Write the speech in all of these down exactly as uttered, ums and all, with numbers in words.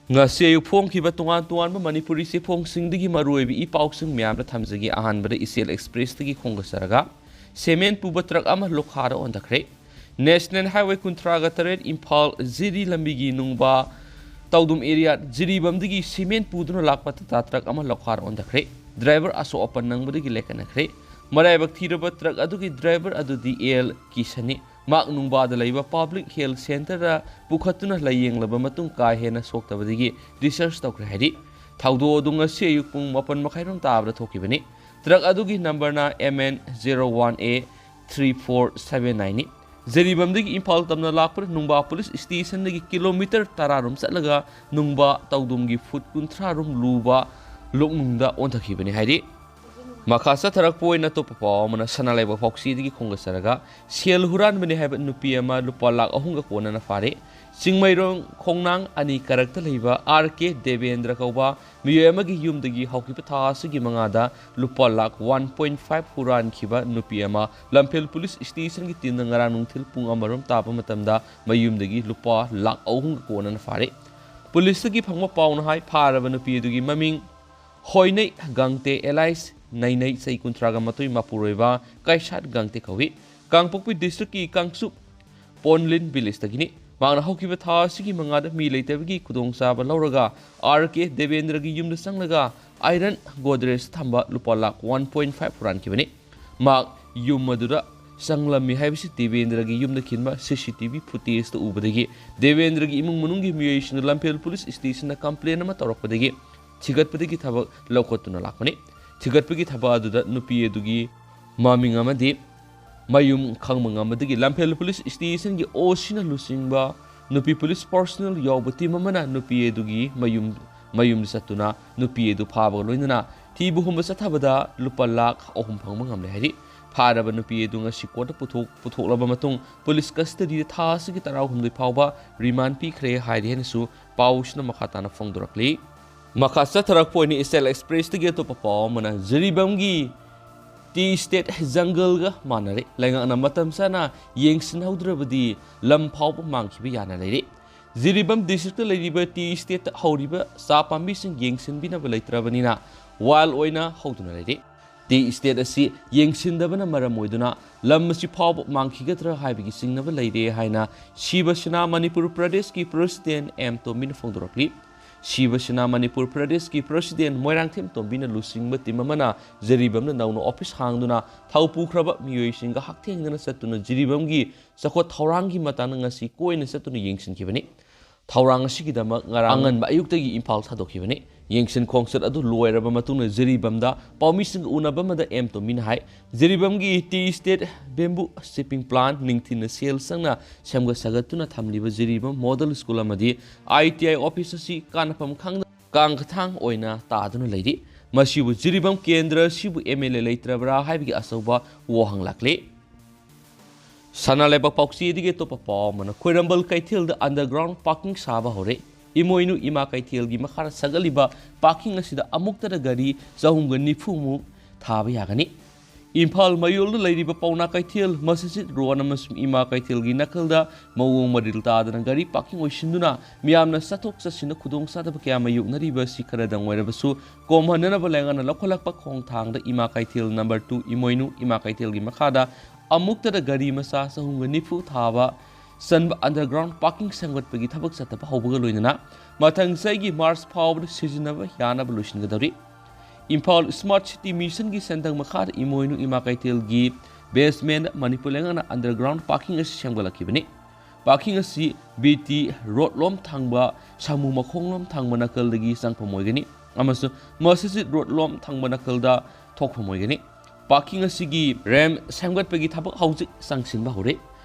ꯉꯁꯤ ꯑꯌꯨꯛ ꯐꯣꯡꯈꯤꯕ ꯇꯣꯉꯥꯟ ꯇꯣꯉꯥꯟꯕ ꯃꯅꯤꯄꯨꯔꯤ ꯆꯦꯐꯣꯡꯁꯤꯡꯗꯒꯤ ꯃꯔꯨꯑꯣꯏꯕ ꯏ ꯄꯥꯎꯁꯤꯡ ꯃꯌꯥꯝꯗ ꯊꯝꯖꯒꯦ꯫ ꯑꯍꯥꯟꯕꯗ ꯏꯆꯦꯜ ꯑꯦꯛꯁꯄ꯭ꯔꯦꯁꯇꯒꯤ ꯈꯣꯡꯗꯥꯖꯔꯒ, ꯁꯤꯃꯦꯟ ꯄꯨꯕ ꯇ꯭ꯔꯛ ꯑꯃ ꯂꯣꯈꯥꯗ ꯑꯣꯟꯊꯈ꯭ꯔꯦ꯫ ꯅꯦꯁꯅꯦꯜ ꯍꯥꯏꯋꯦ ꯀꯨꯟꯊ꯭ꯔꯥꯒ ꯇꯔꯦꯠ ꯏꯝꯐꯥꯜ ꯖꯤꯔꯤ ꯂꯝꯕꯤꯒꯤ ꯅꯨꯡꯕꯥ ꯇꯧꯗꯨꯝ ꯑꯦꯔꯤꯌꯥ ꯖꯤꯔꯤꯕꯝꯗꯒꯤ ꯁꯤꯃꯦꯟ ꯄꯨꯗꯨꯅ ꯂꯥꯛꯄ ꯇꯥꯇꯥ ꯇ꯭ꯔꯛ ꯑꯃ ꯂꯣꯈꯥꯗ ꯑꯣꯟꯊꯈ꯭ꯔꯦ꯫ ꯗ꯭ꯔꯥꯏꯚꯔ ꯑꯁꯣꯛ ꯑꯄꯟ ꯅꯪꯕꯗꯒꯤ ꯂꯦꯀꯠꯅꯈ꯭ꯔꯦ꯫ ꯃꯔꯥꯏꯕꯛ ꯊꯤꯔꯕ ꯇ꯭ꯔꯛ ꯑꯗꯨꯒꯤ ꯗ꯭ꯔꯥꯏꯚꯔ ꯑꯗꯨꯗꯤ ꯑꯦꯜ ꯀꯤꯁꯟꯅꯤ꯫ ꯃꯍꯥꯛ ꯅꯨꯡꯕꯥꯗ ꯂꯩꯕ ꯄꯕ꯭ꯂꯤꯛ ꯍꯦꯜꯊ ꯁꯦꯟꯇꯔꯗ ꯄꯨꯈꯠꯇꯨꯅ ꯂꯥꯌꯦꯡꯂꯕ ꯃꯇꯨꯡ ꯀꯥ ꯍꯦꯟꯅ ꯁꯣꯛꯇꯕꯗꯒꯤ ꯗꯤꯁꯆꯥꯔꯖ ꯇꯧꯈ꯭ꯔꯦ ꯍꯥꯏꯔꯤ꯫ ꯊꯧꯗꯣꯛ ꯑꯗꯨ ꯉꯁꯤ ꯑꯌꯨꯛ ꯄꯨꯡ ꯃꯥꯄꯟ ꯃꯈꯥꯏꯔꯣꯝ ꯇꯥꯕꯗ ꯊꯣꯛꯈꯤꯕꯅꯤ꯫ ꯇ꯭ꯔꯛ ꯑꯗꯨꯒꯤ ꯅꯝꯕꯔꯅ M N zero one A three four seven nine ꯅꯤ꯫ ꯖꯤꯔꯤꯕꯝꯗꯒꯤ ꯏꯝꯐꯥꯜ ꯇꯝꯅ ꯂꯥꯛꯄꯗ ꯅꯨꯡꯕꯥ ꯄꯨꯂꯤꯁ ꯁ꯭ꯇꯦꯁꯟꯗꯒꯤ ꯀꯤꯂꯣꯃꯤꯇꯔ ꯇꯔꯥ ꯔꯣꯝ ꯆꯠꯂꯒ ꯅꯨꯡꯕꯥ ꯇꯧꯗꯨꯝꯒꯤ ꯐꯨꯠ ꯀꯨꯟꯊ꯭ꯔꯥ ꯔꯣꯝ ꯂꯨꯕ ꯂꯣꯛꯅꯨꯡꯗ ꯑꯣꯟꯊꯈꯤꯕꯅꯤ ꯍꯥꯏꯔꯤ꯫ ꯃꯈꯥ ꯆꯠꯊꯔꯛꯄ ꯑꯣꯏꯅ ꯑꯇꯣꯞꯄ ꯄꯥꯎ ꯑꯃꯅ ꯁꯅꯥ ꯂꯩꯕꯥꯛ ꯐꯥꯎꯁꯤꯗꯒꯤ ꯈꯣꯡꯗꯥꯖꯔꯒ, ꯁꯦꯜ ꯍꯨꯔꯥꯟꯕꯅꯤ ꯍꯥꯏꯕ ꯅꯨꯄꯤ ꯑꯃ ꯂꯨꯄꯥ ꯂꯥꯈ ꯑꯍꯨꯝꯒ ꯀꯣꯟꯅꯅ ꯐꯥꯔꯦ꯫ ꯆꯤꯡꯃꯩꯔꯣꯡ ꯈꯣꯡꯅꯥꯡ ꯑꯅꯤ ꯀꯥꯔꯛꯇ ꯂꯩꯕ R K ꯗꯦꯕꯦꯟꯗ꯭ꯔ ꯀꯧꯕ ꯃꯤꯑꯣꯏ ꯑꯃꯒꯤ ꯌꯨꯝꯗꯒꯤ ꯍꯧꯈꯤꯕ ꯊꯥ ꯑꯁꯤꯒꯤ ꯃꯉꯥꯗ ꯂꯨꯄꯥ ꯂꯥꯈ one point five ꯍꯨꯔꯥꯟꯈꯤꯕ ꯅꯨꯄꯤ ꯑꯃ ꯂꯝꯐꯦꯜ ꯄꯨꯂꯤꯁ ꯁ꯭ꯇꯦꯁꯟꯒꯤ ꯇꯤꯝꯅ ꯉꯔꯥꯡ ꯅꯨꯡꯊꯤꯜ ꯄꯨꯡ ꯑꯃꯔꯣꯝ ꯇꯥꯕ ꯃꯇꯝꯗ ꯃꯌꯨꯝꯗꯒꯤ ꯂꯨꯄꯥ ꯂꯥꯈ ꯑꯍꯨꯝꯒ ꯀꯣꯟꯅꯅ ꯐꯥꯔꯦ꯫ ꯄꯨꯂꯤꯁꯇꯒꯤ ꯐꯪꯕ ꯄꯥꯎꯅ ꯍꯥꯏ, ꯐꯥꯔꯕ ꯅꯨꯄꯤ ꯑꯗꯨꯒꯤ ꯃꯃꯤꯡ ꯍꯣꯏꯅꯩ ꯒꯥꯡꯇꯦ alias ꯅꯩꯅꯩ, ꯆꯍꯤ ꯀꯨꯟꯊ꯭ꯔꯥꯒ ꯃꯥꯊꯣꯏ, ꯃꯄꯨꯔꯣꯏꯕ ꯀꯩꯁꯥꯠ ꯒꯥꯡꯇꯦ ꯀꯧꯏ꯫ ꯀꯥꯡꯄꯣꯛꯄꯤ ꯗꯤꯁꯇ꯭ꯔꯤꯛꯀꯤ ꯀꯥꯡꯆꯨꯞ ꯄꯣꯟꯂꯤꯟ ꯚꯤꯂꯦꯖꯇꯒꯤꯅꯤ꯫ ꯃꯍꯥꯛꯅ ꯍꯧꯈꯤꯕ ꯊꯥ ꯑꯁꯤꯒꯤ ꯃꯉꯥꯗ ꯃꯤ ꯂꯩꯇꯕꯒꯤ ꯈꯨꯗꯣꯡꯆꯥꯕ ꯂꯧꯔꯒ R K ꯗꯦꯕꯦꯟꯗ꯭ꯔꯒꯤ ꯌꯨꯝꯗ ꯆꯪꯂꯒ ꯑꯥꯏꯔꯟ ꯒꯣꯗ꯭ꯔꯦꯖ ꯊꯝꯕ ꯂꯨꯄꯥ ꯂꯥꯈ one point five ꯍꯨꯔꯥꯟꯈꯤꯕꯅꯤ꯫ ꯃꯍꯥꯛ ꯌꯨꯝ ꯑꯗꯨꯗ ꯆꯪꯂꯝꯃꯤ ꯍꯥꯏꯕꯁꯤ ꯗꯦꯕꯦꯟꯗ꯭ꯔꯒꯤ ꯌꯨꯝꯗ ꯈꯤꯟꯕ C C T V footageꯇ ꯎꯕꯗꯒꯤ ꯗꯦꯕꯦꯟꯗ꯭ꯔꯒꯤ ꯏꯃꯨꯡ ꯃꯅꯨꯡꯒꯤ ꯃꯤꯑꯣꯏꯁꯤꯡꯅ ꯂꯝꯐꯦꯜ ꯄꯨꯂꯤꯁ ꯁ꯭ꯇꯦꯁꯟꯗ ꯀꯝꯄ꯭ꯂꯦꯟ ꯑꯃ ꯇꯧꯔꯛꯄꯗꯒꯤ ꯊꯤꯒꯠꯄꯗꯒꯤ ꯊꯕꯛ ꯂꯧꯈꯠꯇꯨꯅ ꯂꯥꯛꯄꯅꯤ꯫ ꯊꯤꯒꯠꯄꯒꯤ ꯊꯕꯛ ꯑꯗꯨꯗ ꯅꯨꯄꯤ ꯑꯗꯨꯒꯤ ꯃꯃꯤꯡ ꯑꯃꯗꯤ ꯃꯌꯨꯝ ꯈꯪꯕ ꯉꯝꯕꯗꯒꯤ ꯂꯝꯐꯦꯜ ꯄꯨꯂꯤꯁ ꯁ꯭ꯇꯦꯁꯟꯒꯤ OCꯅ ꯂꯨꯆꯤꯡꯕ ꯅꯨꯄꯤ ꯄꯨꯂꯤꯁ ꯄꯔꯁꯣꯅꯦꯜ ꯌꯥꯎꯕ ꯇꯤꯝ ꯑꯃꯅ ꯅꯨꯄꯤ ꯑꯗꯨꯒꯤ ꯃꯌꯨꯝ, ꯃꯌꯨꯝꯗ ꯆꯠꯇꯨꯅ ꯅꯨꯄꯤ ꯑꯗꯨ ꯐꯥꯕꯒ ꯂꯣꯏꯅꯅ ꯊꯤꯕ ꯍꯨꯝꯕ ꯆꯠꯊꯕꯗ ꯂꯨꯄꯥ ꯂꯥꯈ ꯑꯍꯨꯝ ꯐꯪꯕ ꯉꯝꯂꯦ ꯍꯥꯏꯔꯤ꯫ ꯐꯥꯔꯕ ꯅꯨꯄꯤ ꯑꯗꯨ ꯉꯁꯤ ꯀꯣꯔꯠꯇ ꯄꯨꯊꯣꯛ-, ꯄꯨꯊꯣꯛꯂꯕ ꯃꯇꯨꯡ ꯄꯨꯂꯤꯁ ꯀꯁꯇꯗꯤꯗ ꯊꯥ ꯑꯁꯤꯒꯤ ꯇꯔꯥꯍꯨꯝꯗꯣꯏ ꯐꯥꯎꯕ ꯔꯤꯃꯥꯟ ꯄꯤꯈ꯭ꯔꯦ ꯍꯥꯏꯔꯤ ꯍꯥꯏꯅꯁꯨ ꯄꯥꯎꯁꯤꯅ ꯃꯈꯥ ꯇꯥꯅ ꯐꯣꯡꯗꯣꯔꯛꯂꯤ꯫ ꯃꯈꯥ ꯆꯠꯊꯔꯛꯄ ꯑꯣꯏꯅ ꯏꯆꯦꯜ ꯑꯦꯛꯁꯄ꯭ꯔꯦꯁꯇꯒꯤ ꯑꯇꯣꯞꯄ ꯄꯥꯎ ꯑꯃꯅ ꯖꯤꯔꯤꯕꯥꯝꯒꯤ ꯇꯤ ꯏꯁꯇꯦꯠ ꯖꯪꯒꯜꯒ ꯃꯥꯟꯅꯔꯦ꯫ ꯂꯩꯉꯥꯛꯅ ꯃꯇꯝ ꯆꯥꯅ ꯌꯦꯡꯁꯤꯟꯍꯧꯗ꯭ꯔꯕꯗꯤ ꯂꯝ ꯐꯥꯎꯕ ꯃꯥꯡꯈꯤꯕ ꯌꯥꯅ ꯂꯩꯔꯦ꯫ ꯖꯤꯔꯤꯕꯥꯝ ꯗꯤꯁꯇ꯭ꯔꯤꯛꯇ ꯂꯩꯔꯤꯕ ꯇꯤ ꯏꯁꯇꯦꯠꯇ ꯍꯧꯔꯤꯕ ꯆꯥ ꯄꯥꯝꯕꯤꯁꯤꯡ ꯌꯦꯡꯁꯤꯟꯕꯤꯅꯕ ꯂꯩꯇ꯭ꯔꯕꯅꯤꯅ ꯋꯥꯏꯜꯗ ꯑꯣꯏꯅ ꯍꯧꯗꯨꯅ ꯂꯩꯔꯤ꯫ ꯇꯤ ꯏꯁꯇꯦꯠ ꯑꯁꯤ ꯌꯦꯡꯁꯤꯟꯗꯕꯅ ꯃꯔꯝ ꯑꯣꯏꯗꯨꯅ ꯂꯝ ꯑꯁꯤ ꯐꯥꯎꯕ ꯃꯥꯡꯈꯤꯒꯗ꯭ꯔꯥ ꯍꯥꯏꯕꯒꯤ ꯆꯤꯡꯅꯕ ꯂꯩꯔꯦ ꯍꯥꯏꯅ ꯁꯤꯕ ꯁꯦꯅꯥ ꯃꯅꯤꯄꯨꯔ ꯄ꯭ꯔꯗꯦꯁꯀꯤ ꯄ꯭ꯔꯁꯤꯗꯦꯟ ꯑꯦꯝ ꯇꯣꯝꯕꯤꯅ ꯐꯣꯡꯗꯣꯔꯛꯂꯤ꯫ ꯁꯤꯕ ꯁꯦꯅꯥ ꯃꯅꯤꯄꯨꯔ ꯄ꯭ꯔꯗꯦꯁꯀꯤ ꯄ꯭ꯔꯁꯤꯗꯦꯟ ꯃꯣꯏꯔꯥꯡꯊꯦꯝ ꯇꯣꯝꯕꯤꯅ ꯂꯨꯆꯤꯡꯕ ꯇꯤꯝ ꯑꯃꯅ ꯖꯤꯔꯤꯕꯥꯝꯗ ꯅꯧꯅ ꯑꯣꯐꯤꯁ ꯍꯥꯡꯗꯨꯅ ꯊꯧ ꯄꯨꯈ꯭ꯔꯕ ꯃꯤꯑꯣꯏꯁꯤꯡꯒ ꯍꯛꯊꯦꯡꯅꯅ ꯆꯠꯇꯨꯅ ꯖꯤꯔꯤꯕꯥꯝꯒꯤ ꯆꯥꯎꯈꯠ ꯊꯧꯔꯥꯡꯒꯤ ꯃꯇꯥꯡꯗ ꯉꯁꯤ ꯀꯣꯏꯅ ꯆꯠꯇꯨꯅ ꯌꯦꯡꯁꯤꯟꯈꯤꯕꯅꯤ꯫ ꯊꯧꯔꯥꯡ ꯑꯁꯤꯒꯤꯗꯃꯛ ꯉꯔꯥꯡ ꯑꯉꯟꯕ ꯑꯌꯨꯛꯇꯒꯤ ꯏꯝꯐꯥꯜ ꯊꯥꯗꯣꯛꯈꯤꯕꯅꯤ꯫ ꯌꯦꯡꯁꯤꯟ ꯈꯣꯡꯆꯠ ꯑꯗꯨ ꯂꯣꯏꯔꯕ ꯃꯇꯨꯡꯗ ꯖꯤꯔꯤꯕꯥꯝꯗ ꯄꯥꯎꯃꯤꯁꯤꯡꯒ ꯎꯅꯕ ꯑꯃꯗ ꯑꯦꯝ ꯇꯣꯝꯕꯤꯅ ꯍꯥꯏ, ꯖꯤꯔꯤꯕꯥꯝꯒꯤ ꯇꯤ ꯏꯁꯇꯦꯠ ꯕꯦꯝꯕꯨ ꯁꯤꯞꯄꯤꯡ ꯄ꯭ꯂꯥꯟ ꯅꯤꯡꯊꯤꯅ ꯁꯦꯜ ꯆꯪꯅ ꯁꯦꯝꯒꯠ ꯁꯥꯒꯠꯇꯨꯅ ꯊꯝꯂꯤꯕ ꯖꯤꯔꯤꯕꯥꯝ ꯃꯣꯗꯦꯜ ꯁ꯭ꯀꯨꯜ ꯑꯃꯗꯤ ꯑꯥꯏ ꯇꯤ ꯑꯥꯏ ꯑꯣꯐꯤꯁ ꯑꯁꯤ ꯀꯥꯟꯅꯐꯝ ꯈꯪꯗ ꯀꯥꯡꯈꯊꯥꯡ ꯑꯣꯏꯅ ꯇꯥꯗꯨꯅ ꯂꯩꯔꯤ꯫ ꯃꯁꯤꯕꯨ ꯖꯤꯔꯤꯕꯥꯝ ꯀꯦꯟꯗ꯭ꯔ ꯑꯁꯤꯕꯨ ꯑꯦꯝ ꯑꯦꯜ ꯑꯦ ꯂꯩꯇ꯭ꯔꯕ꯭ꯔꯥ ꯍꯥꯏꯕꯒꯤ ꯑꯆꯧꯕ ꯋꯥꯍꯪ ꯂꯥꯛꯂꯤ꯫ ꯁꯅꯥ ꯂꯩꯕꯥꯛ ꯄꯥꯎꯆꯦꯗꯒꯤ ꯑꯇꯣꯞꯄ ꯄꯥꯎ ꯑꯃꯅ, ꯈ꯭ꯋꯥꯏꯔꯝꯕꯟ ꯀꯩꯊꯦꯜꯗ underground parking ꯁꯥꯕ ꯍꯧꯔꯦ꯫ ꯏꯃꯣꯏꯅꯨ ꯏꯃꯥ ꯀꯩꯊꯦꯜꯒꯤ ꯃꯈꯥꯗ ꯁꯥꯒꯠꯂꯤꯕ parking ꯑꯁꯤꯗ ꯑꯃꯨꯛꯇꯗ ꯒꯥꯔꯤ ꯆꯍꯨꯝꯒ ꯅꯤꯐꯨ ꯃꯨꯛ ꯊꯥꯕ ꯌꯥꯒꯅꯤ꯫ ꯏꯝꯐꯥꯜ ꯃꯌꯣꯜꯗ ꯂꯩꯔꯤꯕ ꯄꯥꯎꯅꯥ ꯀꯩꯊꯦꯜ, ꯃꯁꯖꯤꯗ ꯔꯣꯗ ꯑꯃꯁꯨꯡ ꯏꯃꯥ ꯀꯩꯊꯦꯜꯒꯤ ꯅꯥꯀꯜꯗ ꯃꯑꯣꯡ ꯃꯔꯤꯜ ꯇꯥꯗꯅ ꯒꯥꯔꯤ parking ꯑꯣꯏꯁꯤꯟꯗꯨꯅ ꯃꯤꯌꯥꯝꯅ ꯆꯠꯊꯣꯛ ꯆꯠꯁꯤꯟꯗ ꯈꯨꯗꯣꯡꯆꯥꯗꯕ ꯀꯌꯥ ꯃꯥꯌꯣꯛꯅꯔꯤꯕ ꯑꯁꯤ ꯈꯔꯗꯪ ꯑꯣꯏꯔꯕꯁꯨ, ꯀꯣꯝꯍꯟꯅꯅꯕ ꯂꯩꯉꯥꯛꯅ ꯂꯧꯈꯠꯂꯛꯄ ꯈꯣꯡꯊꯥꯡꯗ ꯏꯃꯥ ꯀꯩꯊꯦꯜ number two ꯏꯃꯣꯏꯅꯨ ꯏꯃꯥ ꯀꯩꯊꯦꯜꯒꯤ ꯃꯈꯥꯗ ꯑꯃꯨꯛꯇꯗ ꯒꯥꯔꯤ ꯃꯆꯥ ꯆꯍꯨꯝꯒ ꯅꯤꯐꯨ ꯊꯥꯕ ꯆꯟꯕ underground parking ꯁꯦꯝꯒꯠꯄꯒꯤ ꯊꯕꯛ ꯆꯠꯊꯕ ꯍꯧꯕꯒ ꯂꯣꯏꯅꯅ ꯃꯊꯪ ꯆꯍꯤꯒꯤ ꯃꯥꯔꯆ ꯐꯥꯎꯕꯗ ꯁꯤꯖꯤꯟꯅꯕ ꯌꯥꯅꯕ ꯂꯣꯏꯁꯤꯟꯒꯗꯧꯔꯤ꯫ ꯏꯝꯐꯥꯜ Smart City Missionꯒꯤ ꯁꯦꯟꯊꯪ ꯃꯈꯥꯗ ꯏꯃꯣꯏꯅꯨ ꯏꯃꯥ ꯀꯩꯊꯦꯜꯒꯤ basement ꯃꯅꯤꯄꯨꯔ ꯂꯩꯉꯥꯛꯅ underground parking ꯑꯁꯤ ꯁꯦꯝꯒꯠꯂꯛꯈꯤꯕꯅꯤ꯫ Parking ꯑꯁꯤ ꯕꯤ ꯇꯤ ꯔꯣꯗꯂꯣꯝ ꯊꯪꯕ, ꯁꯥꯃꯨ ꯃꯈꯣꯡꯂꯣꯝ ꯊꯪꯕ ꯅꯥꯀꯜꯗꯒꯤ ꯆꯪꯐꯝ ꯑꯣꯏꯒꯅꯤ ꯑꯃꯁꯨꯡ ꯃꯁꯖꯤꯗ ꯔꯣꯗꯂꯣꯝ ꯊꯪꯕ ꯅꯥꯀꯜꯗ ꯊꯣꯛꯐꯝ ꯑꯣꯏꯒꯅꯤ꯫ Parking ꯑꯁꯤꯒꯤ ramp ꯁꯦꯝꯒꯠꯄꯒꯤ ꯊꯕꯛ ꯍꯧꯖꯤꯛ ꯆꯪꯁꯤꯟꯕ ꯍꯧꯔꯦ꯫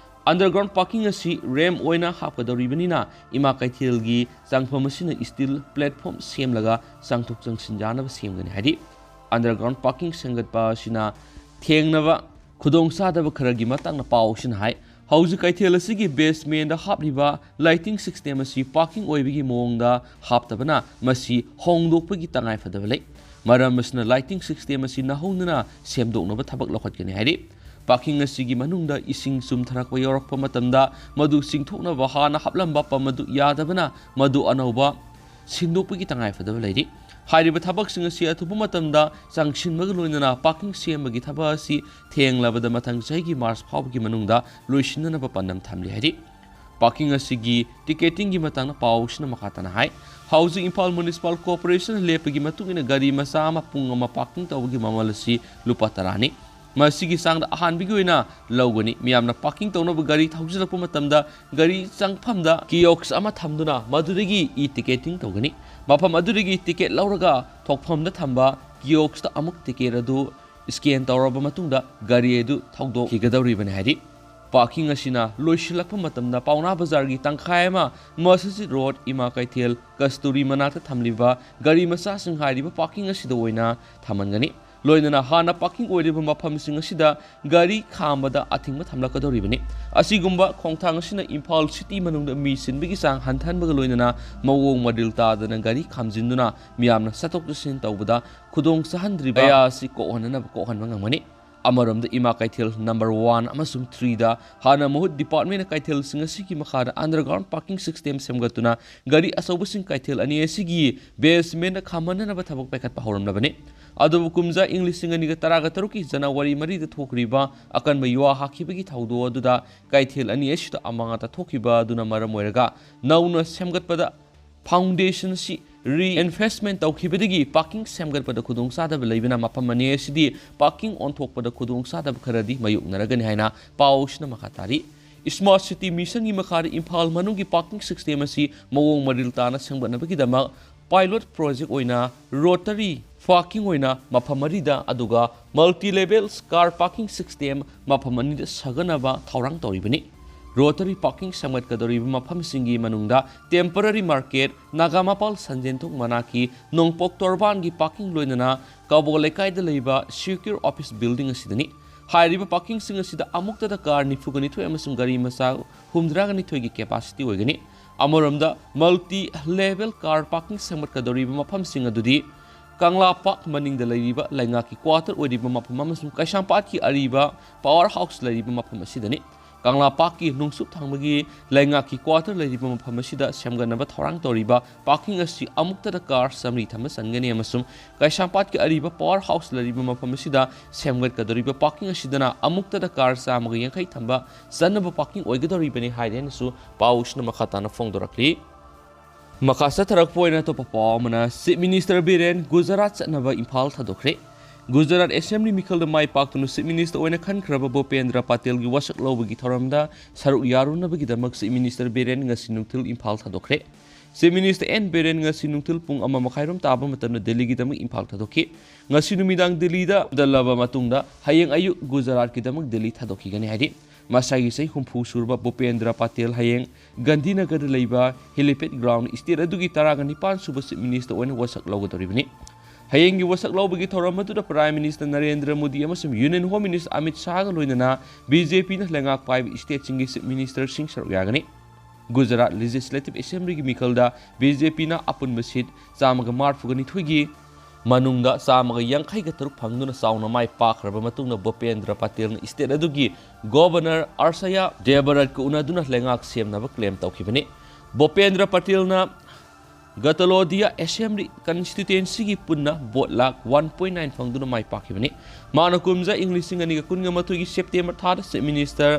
Underground parking ꯑꯁꯤ ramp ꯑꯣꯏꯅ ꯍꯥꯞꯀꯗꯧꯔꯤꯕꯅꯤꯅ ꯏꯃꯥ ꯀꯩꯊꯦꯜꯒꯤ ꯆꯪꯐꯝ ꯑꯁꯤꯅ steel platform ꯁꯦꯝꯂꯒ ꯆꯪꯊꯣꯛ ꯆꯪꯁꯤꯟ ꯌꯥꯅꯕ ꯁꯦꯝꯒꯅꯤ ꯍꯥꯏꯔꯤ꯫ Underground parking ꯁꯦꯝꯒꯠꯄ ꯑꯁꯤꯅ ꯊꯦꯡꯅꯕ ꯈꯨꯗꯣꯡꯆꯥꯗꯕ ꯈꯔꯒꯤ ꯃꯇꯥꯡꯗ ꯄꯥꯎ ꯑꯁꯤꯅ ꯍꯥꯏ꯫ ꯍꯧꯖꯤꯛ ꯀꯩꯊꯦꯜ ꯑꯁꯤꯒꯤ basementꯗ ꯍꯥꯞꯂꯤꯕ lighting system ꯑꯁꯤ parking ꯑꯣꯏꯕꯒꯤ ꯃꯑꯣꯡꯗ ꯍꯥꯞꯇꯕꯅ ꯃꯁꯤ ꯍꯣꯡꯗꯣꯛꯄꯒꯤ ꯇꯉꯥꯏꯐꯗꯕ ꯂꯩ꯫ ꯃꯔꯝ ꯑꯁꯤꯅ lighting system ꯑꯁꯤ ꯅꯧꯍꯧꯅꯅ ꯁꯦꯝꯗꯣꯛꯅꯕ ꯊꯕꯛ ꯂꯧꯈꯠꯀꯅꯤ ꯍꯥꯏꯔꯤ꯫ Parking ꯑꯁꯤꯒꯤ ꯃꯅꯨꯡꯗ ꯏꯁꯤꯡ ꯆꯨꯝꯊꯔꯛꯄ ꯌꯥꯎꯔꯛꯄ ꯃꯇꯝꯗ ꯃꯗꯨ ꯆꯤꯡꯊꯣꯛꯅꯕ ꯍꯥꯟꯅ ꯍꯥꯞꯂꯝꯕ pump ꯑꯗꯨ ꯌꯥꯗꯕꯅ ꯃꯗꯨ ꯑꯅꯧꯕ ꯁꯤꯟꯗꯣꯛꯄꯒꯤ ꯇꯉꯥꯏꯐꯗꯕ ꯂꯩꯔꯤ꯫ ꯍꯥꯏꯔꯤꯕ ꯊꯕꯛꯁꯤꯡ ꯑꯁꯤ ꯑꯊꯨꯕ ꯃꯇꯝꯗ ꯆꯪꯁꯤꯟꯕꯒ ꯂꯣꯏꯅꯅ parking ꯁꯦꯝꯕꯒꯤ ꯊꯕꯛ ꯑꯁꯤ ꯊꯦꯡꯂꯕꯗ ꯃꯊꯪ ꯆꯍꯤꯒꯤ March ꯐꯥꯎꯕꯒꯤ ꯃꯅꯨꯡꯗ ꯂꯣꯏꯁꯤꯟꯅꯅꯕ ꯄꯥꯟꯗꯝ ꯊꯝꯂꯤ ꯍꯥꯏꯔꯤ꯫ Parking ꯑꯁꯤꯒꯤ ticketingꯒꯤ ꯃꯇꯥꯡꯗ ꯄꯥꯎꯁꯤꯅ ꯃꯈꯥ ꯇꯥꯅ ꯍꯥꯏ, ꯍꯧꯖꯤꯛ ꯏꯝꯐꯥꯜ Municipal Corporation ꯂꯦꯞꯄꯒꯤ ꯃꯇꯨꯡ ꯏꯟꯅ ꯒꯥꯔꯤ ꯃꯆꯥ ꯑꯃ ꯄꯨꯡ ꯑꯃ parking ꯇꯧꯕꯒꯤ ꯃꯃꯜ ꯑꯁꯤ ꯂꯨꯄꯥ ꯇꯔꯥꯅꯤ꯫ ꯃꯁꯤꯒꯤ ꯆꯥꯡꯗ ꯑꯍꯥꯟꯕꯒꯤ ꯑꯣꯏꯅ ꯂꯧꯒꯅꯤ꯫ ꯃꯤꯌꯥꯝꯅ parking ꯇꯧꯅꯕ ꯒꯥꯔꯤ ꯊꯧꯖꯤꯜꯂꯛꯄ ꯃꯇꯝꯗ ꯒꯥꯔꯤ ꯆꯪꯐꯝꯗ kiosk ꯑꯃ ꯊꯝꯗꯨꯅ ꯃꯗꯨꯗꯒꯤ e-ticketing ꯇꯧꯒꯅꯤ꯫ ꯃꯐꯝ ꯑꯗꯨꯗꯒꯤ ticket ꯂꯧꯔꯒ ꯊꯣꯛꯐꯝꯗ ꯊꯝꯕ kioskꯇ ꯑꯃꯨꯛ ticket ꯑꯗꯨ scan ꯇꯧꯔꯕ ꯃꯇꯨꯡꯗ ꯒꯥꯔꯤ ꯑꯗꯨ ꯊꯧꯗꯣꯛꯈꯤꯒꯗꯧꯔꯤꯕꯅꯤ ꯍꯥꯏꯔꯤ꯫ Parking ꯑꯁꯤꯅ ꯂꯣꯏꯁꯤꯜꯂꯛꯄ ꯃꯇꯝꯗ ꯄꯥꯎꯅꯥ ꯕꯖꯥꯔꯒꯤ ꯇꯪꯈꯥꯏ ꯑꯃ, ꯃꯁꯖꯤꯗ ꯔꯣꯗ, ꯏꯃꯥ ꯀꯩꯊꯦꯜ, ꯀꯁꯇꯨꯔꯤ ꯃꯅꯥꯛꯇ ꯊꯝꯂꯤꯕ ꯒꯥꯔꯤ ꯃꯆꯥꯁꯤꯡ ꯍꯥꯏꯔꯤꯕ parking ꯑꯁꯤꯗ ꯑꯣꯏꯅ ꯊꯝꯍꯟꯒꯅꯤ꯫ ꯂꯣꯏꯅꯅ ꯍꯥꯟꯅ parking ꯑꯣꯏꯔꯤꯕ ꯃꯐꯝꯁꯤꯡ ꯑꯁꯤꯗ ꯒꯥꯔꯤ ꯈꯥꯝꯕꯗ ꯑꯊꯤꯡꯕ ꯊꯝꯂꯛꯀꯗꯧꯔꯤꯕꯅꯤ꯫ ꯑꯁꯤꯒꯨꯝꯕ ꯈꯣꯡꯊꯥꯡ ꯑꯁꯤꯅ ꯏꯝꯐꯥꯜ city ꯃꯅꯨꯡꯗ ꯃꯤ ꯆꯤꯟꯕꯒꯤ ꯆꯥꯡ ꯍꯟꯊꯍꯟꯕꯒ ꯂꯣꯏꯅꯅ ꯃꯑꯣꯡ ꯃꯔꯤꯜ ꯇꯥꯗꯅ ꯒꯥꯔꯤ ꯈꯥꯝꯖꯤꯟꯗꯨꯅ ꯃꯤꯌꯥꯝꯅ ꯆꯠꯊꯣꯛ ꯆꯠꯁꯤꯟ ꯇꯧꯕꯗ ꯈꯨꯗꯣꯡ ꯆꯥꯍꯟꯗ꯭ꯔꯤꯕ ꯀꯌꯥ ꯑꯁꯤ ꯀꯣꯛꯍꯟꯅꯅꯕ ꯀꯣꯛꯍꯟꯕ ꯉꯝꯒꯅꯤ꯫ ꯑꯃꯔꯣꯝꯗ ꯏꯃꯥ ꯀꯩꯊꯦꯜ number one ꯑꯃꯁꯨꯡ threeꯗ ꯍꯥꯟꯅ ꯃꯍꯨꯠ departmentꯅ ꯀꯩꯊꯦꯜꯁꯤꯡ ꯑꯁꯤꯒꯤ ꯃꯈꯥꯗ underground parking system ꯁꯦꯝꯒꯠꯇꯨꯅ ꯒꯥꯔꯤ ꯑꯆꯧꯕꯁꯤꯡ ꯀꯩꯊꯦꯜ ꯑꯅꯤ ꯑꯁꯤꯒꯤ basementꯇ ꯈꯥꯝꯍꯟꯅꯅꯕ ꯊꯕꯛ ꯄꯥꯏꯈꯠꯄ ꯍꯧꯔꯝꯂꯕꯅꯤ꯫ ꯑꯗꯨꯕꯨ ꯀꯨꯝꯖꯥ ꯏꯪ ꯂꯤꯁꯤꯡ ꯑꯅꯤꯒ ꯇꯔꯥꯒ ꯇꯔꯨꯛꯀꯤ ꯖꯅꯋꯥꯔꯤ ꯃꯔꯤꯗ ꯊꯣꯛꯈꯤꯕ ꯑꯀꯟꯕ ꯌꯨꯍꯥ ꯍꯥꯈꯤꯕꯒꯤ ꯊꯧꯗꯣꯛ ꯑꯗꯨꯗ ꯀꯩꯊꯦꯜ ꯑꯅꯤ ꯑꯁꯤꯗ ꯑꯃꯥꯡ ꯑꯇꯥ ꯊꯣꯛꯈꯤꯕ ꯑꯗꯨꯅ ꯃꯔꯝ ꯑꯣꯏꯔꯒ ꯅꯧꯅ ꯁꯦꯝꯒꯠꯄꯗ foundation ꯑꯁꯤ reinvestment ꯇꯧꯈꯤꯕꯗꯒꯤ parking ꯁꯦꯝꯒꯠꯄꯗ ꯈꯨꯗꯣꯡꯆꯥꯗꯕ ꯂꯩꯕꯅ ꯃꯐꯝ ꯑꯅꯤ ꯑꯁꯤꯗꯤ parking ꯑꯣꯟꯊꯣꯛꯄꯗ ꯈꯨꯗꯣꯡꯆꯥꯗꯕ ꯈꯔꯗꯤ ꯃꯥꯌꯣꯛꯅꯔꯒꯅꯤ ꯍꯥꯏꯅ ꯄꯥꯎꯁꯤꯅ ꯃꯈꯥ ꯇꯥꯔꯤ꯫ Smart City Missionꯒꯤ ꯃꯈꯥꯗ ꯏꯝꯐꯥꯜ ꯃꯅꯨꯡꯒꯤ parking system ꯑꯁꯤ ꯃꯑꯣꯡ ꯃꯔꯤꯜ ꯇꯥꯅ ꯁꯦꯝꯒꯠꯅꯕꯒꯤꯗꯃꯛ pilot project ꯑꯣꯏꯅ Rotary parking ꯑꯣꯏꯅ ꯃꯐꯝ ꯃꯔꯤꯗ, ꯑꯗꯨꯒ multi level car parking system ꯃꯐꯝ ꯑꯅꯤꯗ ꯁꯥꯒꯠꯅꯕ ꯊꯧꯔꯥꯡ ꯇꯧꯔꯤꯕꯅꯤ꯫ Rotary parking ꯁꯦꯝꯒꯠꯀꯗꯧꯔꯤꯕ ꯃꯐꯝꯁꯤꯡꯒꯤ ꯃꯅꯨꯡꯗ temporary market, ꯅꯥꯒꯥꯃꯄꯥꯜ ꯁꯟꯖꯦꯟꯊꯣꯡ ꯃꯅꯥꯛꯀꯤ ꯅꯣꯡꯄꯣꯛ ꯇꯣꯔꯕꯥꯟꯒꯤ parking ꯂꯣꯏꯅꯅ ꯀꯕꯣ ꯂꯩꯀꯥꯏꯗ ꯂꯩꯕ Secure Office Building ꯑꯁꯤꯗꯅꯤ꯫ ꯍꯥꯏꯔꯤꯕ parkingꯁꯤꯡ ꯑꯁꯤꯗ ꯑꯃꯨꯛꯇꯗ car ꯅꯤꯐꯨꯒ ꯅꯤꯊꯣꯏ ꯑꯃꯁꯨꯡ ꯒꯥꯔꯤ ꯃꯆꯥ ꯍꯨꯝꯗ꯭ꯔꯥꯒ ꯅꯤꯊꯣꯏꯒꯤ capacity ꯑꯣꯏꯒꯅꯤ꯫ ꯑꯃꯔꯣꯝꯗ multi level car parking ꯁꯦꯝꯒꯠꯀꯗꯧꯔꯤꯕ ꯃꯐꯝꯁꯤꯡ ꯑꯗꯨꯗꯤ ꯀꯪꯂꯥ ꯄꯥꯔꯛ ꯃꯅꯤꯡꯗ ꯂꯩꯔꯤꯕ ꯂꯩꯉꯥꯛꯀꯤ ꯀ꯭ꯋꯥꯇꯔ ꯑꯣꯏꯔꯤꯕ ꯃꯐꯝ ꯑꯃꯁꯨꯡ ꯀꯩꯁꯥꯝꯄꯥꯠꯀꯤ ꯑꯔꯤꯕ ꯄꯥꯋꯔ ꯍꯥꯎꯁ ꯂꯩꯔꯤꯕ ꯃꯐꯝ ꯑꯁꯤꯗꯅꯤ꯫ ꯀꯪꯂꯥ ꯄꯥꯔꯛꯀꯤ ꯅꯣꯡꯆꯨꯞ ꯊꯪꯕꯒꯤ ꯂꯩꯉꯥꯛꯀꯤ ꯀ꯭ꯋꯥꯇꯔ ꯂꯩꯔꯤꯕ ꯃꯐꯝ ꯑꯁꯤꯗ ꯁꯦꯝꯒꯠꯅꯕ ꯊꯧꯔꯥꯡ ꯇꯧꯔꯤꯕ ꯄꯥꯔꯀꯤꯡ ꯑꯁꯤ ꯑꯃꯨꯛꯇꯗ ꯀꯥꯔ ꯆꯥꯃꯔꯤ ꯊꯝꯕ ꯆꯟꯒꯅꯤ ꯑꯃꯁꯨꯡ ꯀꯩꯁꯥꯝꯄꯥꯠꯀꯤ ꯑꯔꯤꯕ ꯄꯥꯋꯔ ꯍꯥꯎꯁ ꯂꯩꯔꯤꯕ ꯃꯐꯝ ꯑꯁꯤꯗ ꯁꯦꯝꯒꯠꯀꯗꯧꯔꯤꯕ ꯄꯥꯔꯀꯤꯡ ꯑꯁꯤꯗꯅ ꯑꯃꯨꯛꯇꯗ ꯀꯥꯔ ꯆꯥꯝꯃꯒ ꯌꯥꯡꯈꯩ ꯊꯝꯕ ꯆꯟꯅꯕ ꯄꯥꯔꯀꯤꯡ ꯑꯣꯏꯒꯗꯧꯔꯤꯕꯅꯤ ꯍꯥꯏꯔꯦꯅꯁꯨ ꯄꯥꯎꯁꯤꯅ ꯃꯈꯥ ꯇꯥꯅ ꯐꯣꯡꯗꯣꯔꯛꯂꯤ꯫ ꯃꯈꯥ ꯆꯠꯊꯔꯛꯄ ꯑꯣꯏꯅ ꯑꯇꯣꯞꯄ ꯄꯥꯎ ꯑꯃꯅ, ꯆꯤꯐ ꯃꯤꯅꯤꯁꯇꯔ ꯕꯤꯔꯦꯟ ꯒꯨꯖꯔꯥꯠ ꯆꯠꯅꯕ ꯏꯝꯐꯥꯜ ꯊꯥꯗꯣꯛꯈ꯭ꯔꯦ꯫ ꯒꯨꯖꯔꯥꯠ ꯑꯦꯁꯦꯝꯕ꯭ꯂꯤ ꯃꯤꯈꯜꯗ ꯃꯥꯏ ꯄꯥꯛꯇꯨꯅ ꯆꯤꯐ ꯃꯤꯅꯤꯁꯇꯔ ꯑꯣꯏꯅ ꯈꯟꯈ꯭ꯔꯕ ꯚꯨꯄꯦꯟꯗ꯭ꯔ ꯄꯇꯦꯜꯒꯤ ꯋꯥꯁꯛ ꯂꯧꯕꯒꯤ ꯊꯧꯔꯝꯗ ꯁꯔꯨꯛ ꯌꯥꯔꯨꯅꯕꯒꯤꯗꯃꯛ ꯆꯤꯐ ꯃꯤꯅꯤꯁꯇꯔ ꯕꯤꯔꯦꯟ ꯉꯁꯤ ꯅꯨꯡꯊꯤꯜ ꯏꯝꯐꯥꯜ ꯊꯥꯗꯣꯛꯈ꯭ꯔꯦ꯫ ꯆꯤꯐ ꯃꯤꯅꯤꯁꯇꯔ ꯑꯦꯟ ꯕꯤꯔꯦꯟ ꯉꯁꯤ ꯅꯨꯡꯊꯤꯜ ꯄꯨꯡ ꯑꯃ ꯃꯈꯥꯏꯔꯣꯝ ꯇꯥꯕ ꯃꯇꯝꯗ ꯗꯦꯜꯂꯤꯒꯤꯗꯃꯛ ꯏꯝꯐꯥꯜ ꯊꯥꯗꯣꯛꯈꯤ꯫ ꯉꯁꯤ ꯅꯨꯃꯤꯗꯥꯡ ꯗꯦꯜꯂꯤꯗ ꯗꯜꯂꯕ ꯃꯇꯨꯡꯗ ꯍꯌꯦꯡ ꯑꯌꯨꯛ ꯒꯨꯖꯔꯥꯠꯀꯤꯗꯃꯛ ꯗꯦꯜꯂꯤ ꯊꯥꯗꯣꯛꯈꯤꯒꯅꯤ ꯍꯥꯏꯔꯤ꯫ ꯃꯁꯥꯒꯤ ꯆꯍꯤ ꯍꯨꯝꯐꯨ ꯁꯨꯔꯕ ꯚꯨꯄꯦꯟꯗ꯭ꯔ ꯄꯇꯦꯜ ꯍꯌꯦꯡ ꯒꯥꯟꯙꯤꯅꯒꯔꯗ ꯂꯩꯕ ꯍꯦꯂꯤꯄꯦꯗ ꯒ꯭ꯔꯥꯎꯟ ꯁ꯭ꯇꯦꯠ ꯑꯗꯨꯒꯤ ꯇꯔꯥꯒ ꯅꯤꯄꯥꯟ ꯁꯨꯕ ꯆꯤꯐ ꯃꯤꯅꯤꯁꯇꯔ ꯑꯣꯏꯅ ꯋꯥꯁꯛ ꯂꯧꯒꯗꯧꯔꯤꯕꯅꯤ꯫ ꯍꯌꯦꯡꯒꯤ ꯋꯥꯁꯛ ꯂꯧꯕꯒꯤ ꯊꯧꯔꯝ ꯑꯗꯨꯗ ꯄ꯭ꯔꯥꯏꯝ ꯃꯤꯅꯤꯁꯇꯔ ꯅꯔꯦꯟꯗ꯭ꯔ ꯃꯣꯗꯤ ꯑꯃꯁꯨꯡ ꯌꯨꯅꯤꯌꯟ ꯍꯣꯝ ꯃꯤꯅꯤꯁꯇꯔ ꯑꯃꯤꯠ ꯁꯥꯍꯒ ꯂꯣꯏꯅꯅ ꯕꯤ ꯖꯦ ꯄꯤꯅ ꯂꯩꯉꯥꯛ ꯄꯥꯏꯕ ꯁ꯭ꯇꯦꯠꯁꯤꯡꯒꯤ ꯆꯤꯐ ꯃꯤꯅꯤꯁꯇꯔꯁꯤꯡ ꯁꯔꯨꯛ ꯌꯥꯒꯅꯤ꯫ ꯒꯨꯖꯔꯥꯠ ꯂꯦꯖꯤꯁꯂꯦꯇꯤꯚ ꯑꯦꯁꯦꯝꯕ꯭ꯂꯤꯒꯤ ꯃꯤꯈꯜꯗ ꯕꯤ ꯖꯦ ꯄꯤꯅ ꯑꯄꯨꯟꯕ ꯁꯤꯠ ꯆꯥꯝꯃꯒ ꯃꯔꯤꯐꯨꯒ ꯅꯤꯊꯣꯏꯒꯤ ꯃꯅꯨꯡꯗ ꯆꯥꯝꯃꯒ ꯌꯥꯡꯈꯩꯒ ꯇꯔꯨꯛ ꯐꯪꯗꯨꯅ ꯆꯥꯎꯅ ꯃꯥꯏ ꯄꯥꯛꯈ꯭ꯔꯕ ꯃꯇꯨꯡꯗ ꯚꯨꯄꯦꯟꯗ꯭ꯔ ꯄꯇꯦꯜꯅ ꯁ꯭ꯇꯦꯠ ꯑꯗꯨꯒꯤ ꯒꯣꯚꯔꯅꯔ ꯑꯔꯁꯥꯌꯥ ꯗꯦꯕꯔꯠꯀ ꯎꯅꯗꯨꯅ ꯂꯩꯉꯥꯛ ꯁꯦꯝꯅꯕ ꯀ꯭ꯂꯦꯝ ꯇꯧꯈꯤꯕꯅꯤ꯫ ꯚꯨꯄꯦꯟꯗ꯭ꯔ ꯄꯇꯦꯜꯅ ꯒꯇꯂꯣꯗꯤꯌꯥ ꯑꯦꯁꯦꯝꯕ꯭ꯂꯤ ꯀꯟꯁꯇꯤꯇ꯭ꯋꯦꯟꯁꯤꯒꯤ ꯄꯨꯟꯅ vote lakh one point nine ꯐꯪꯗꯨꯅ ꯃꯥꯏ ꯄꯥꯛꯈꯤꯕꯅꯤ꯫ ꯃꯥꯅ ꯀꯨꯝꯖꯥ ꯏꯪ ꯂꯤꯁꯤꯡ ꯑꯅꯤꯒ ꯀꯨꯟꯒ ꯃꯥꯊꯣꯏꯒꯤ ꯁꯦꯞꯇꯦꯝꯕꯔ ꯊꯥꯗ ꯆꯤꯐ ꯃꯤꯅꯤꯁꯇꯔ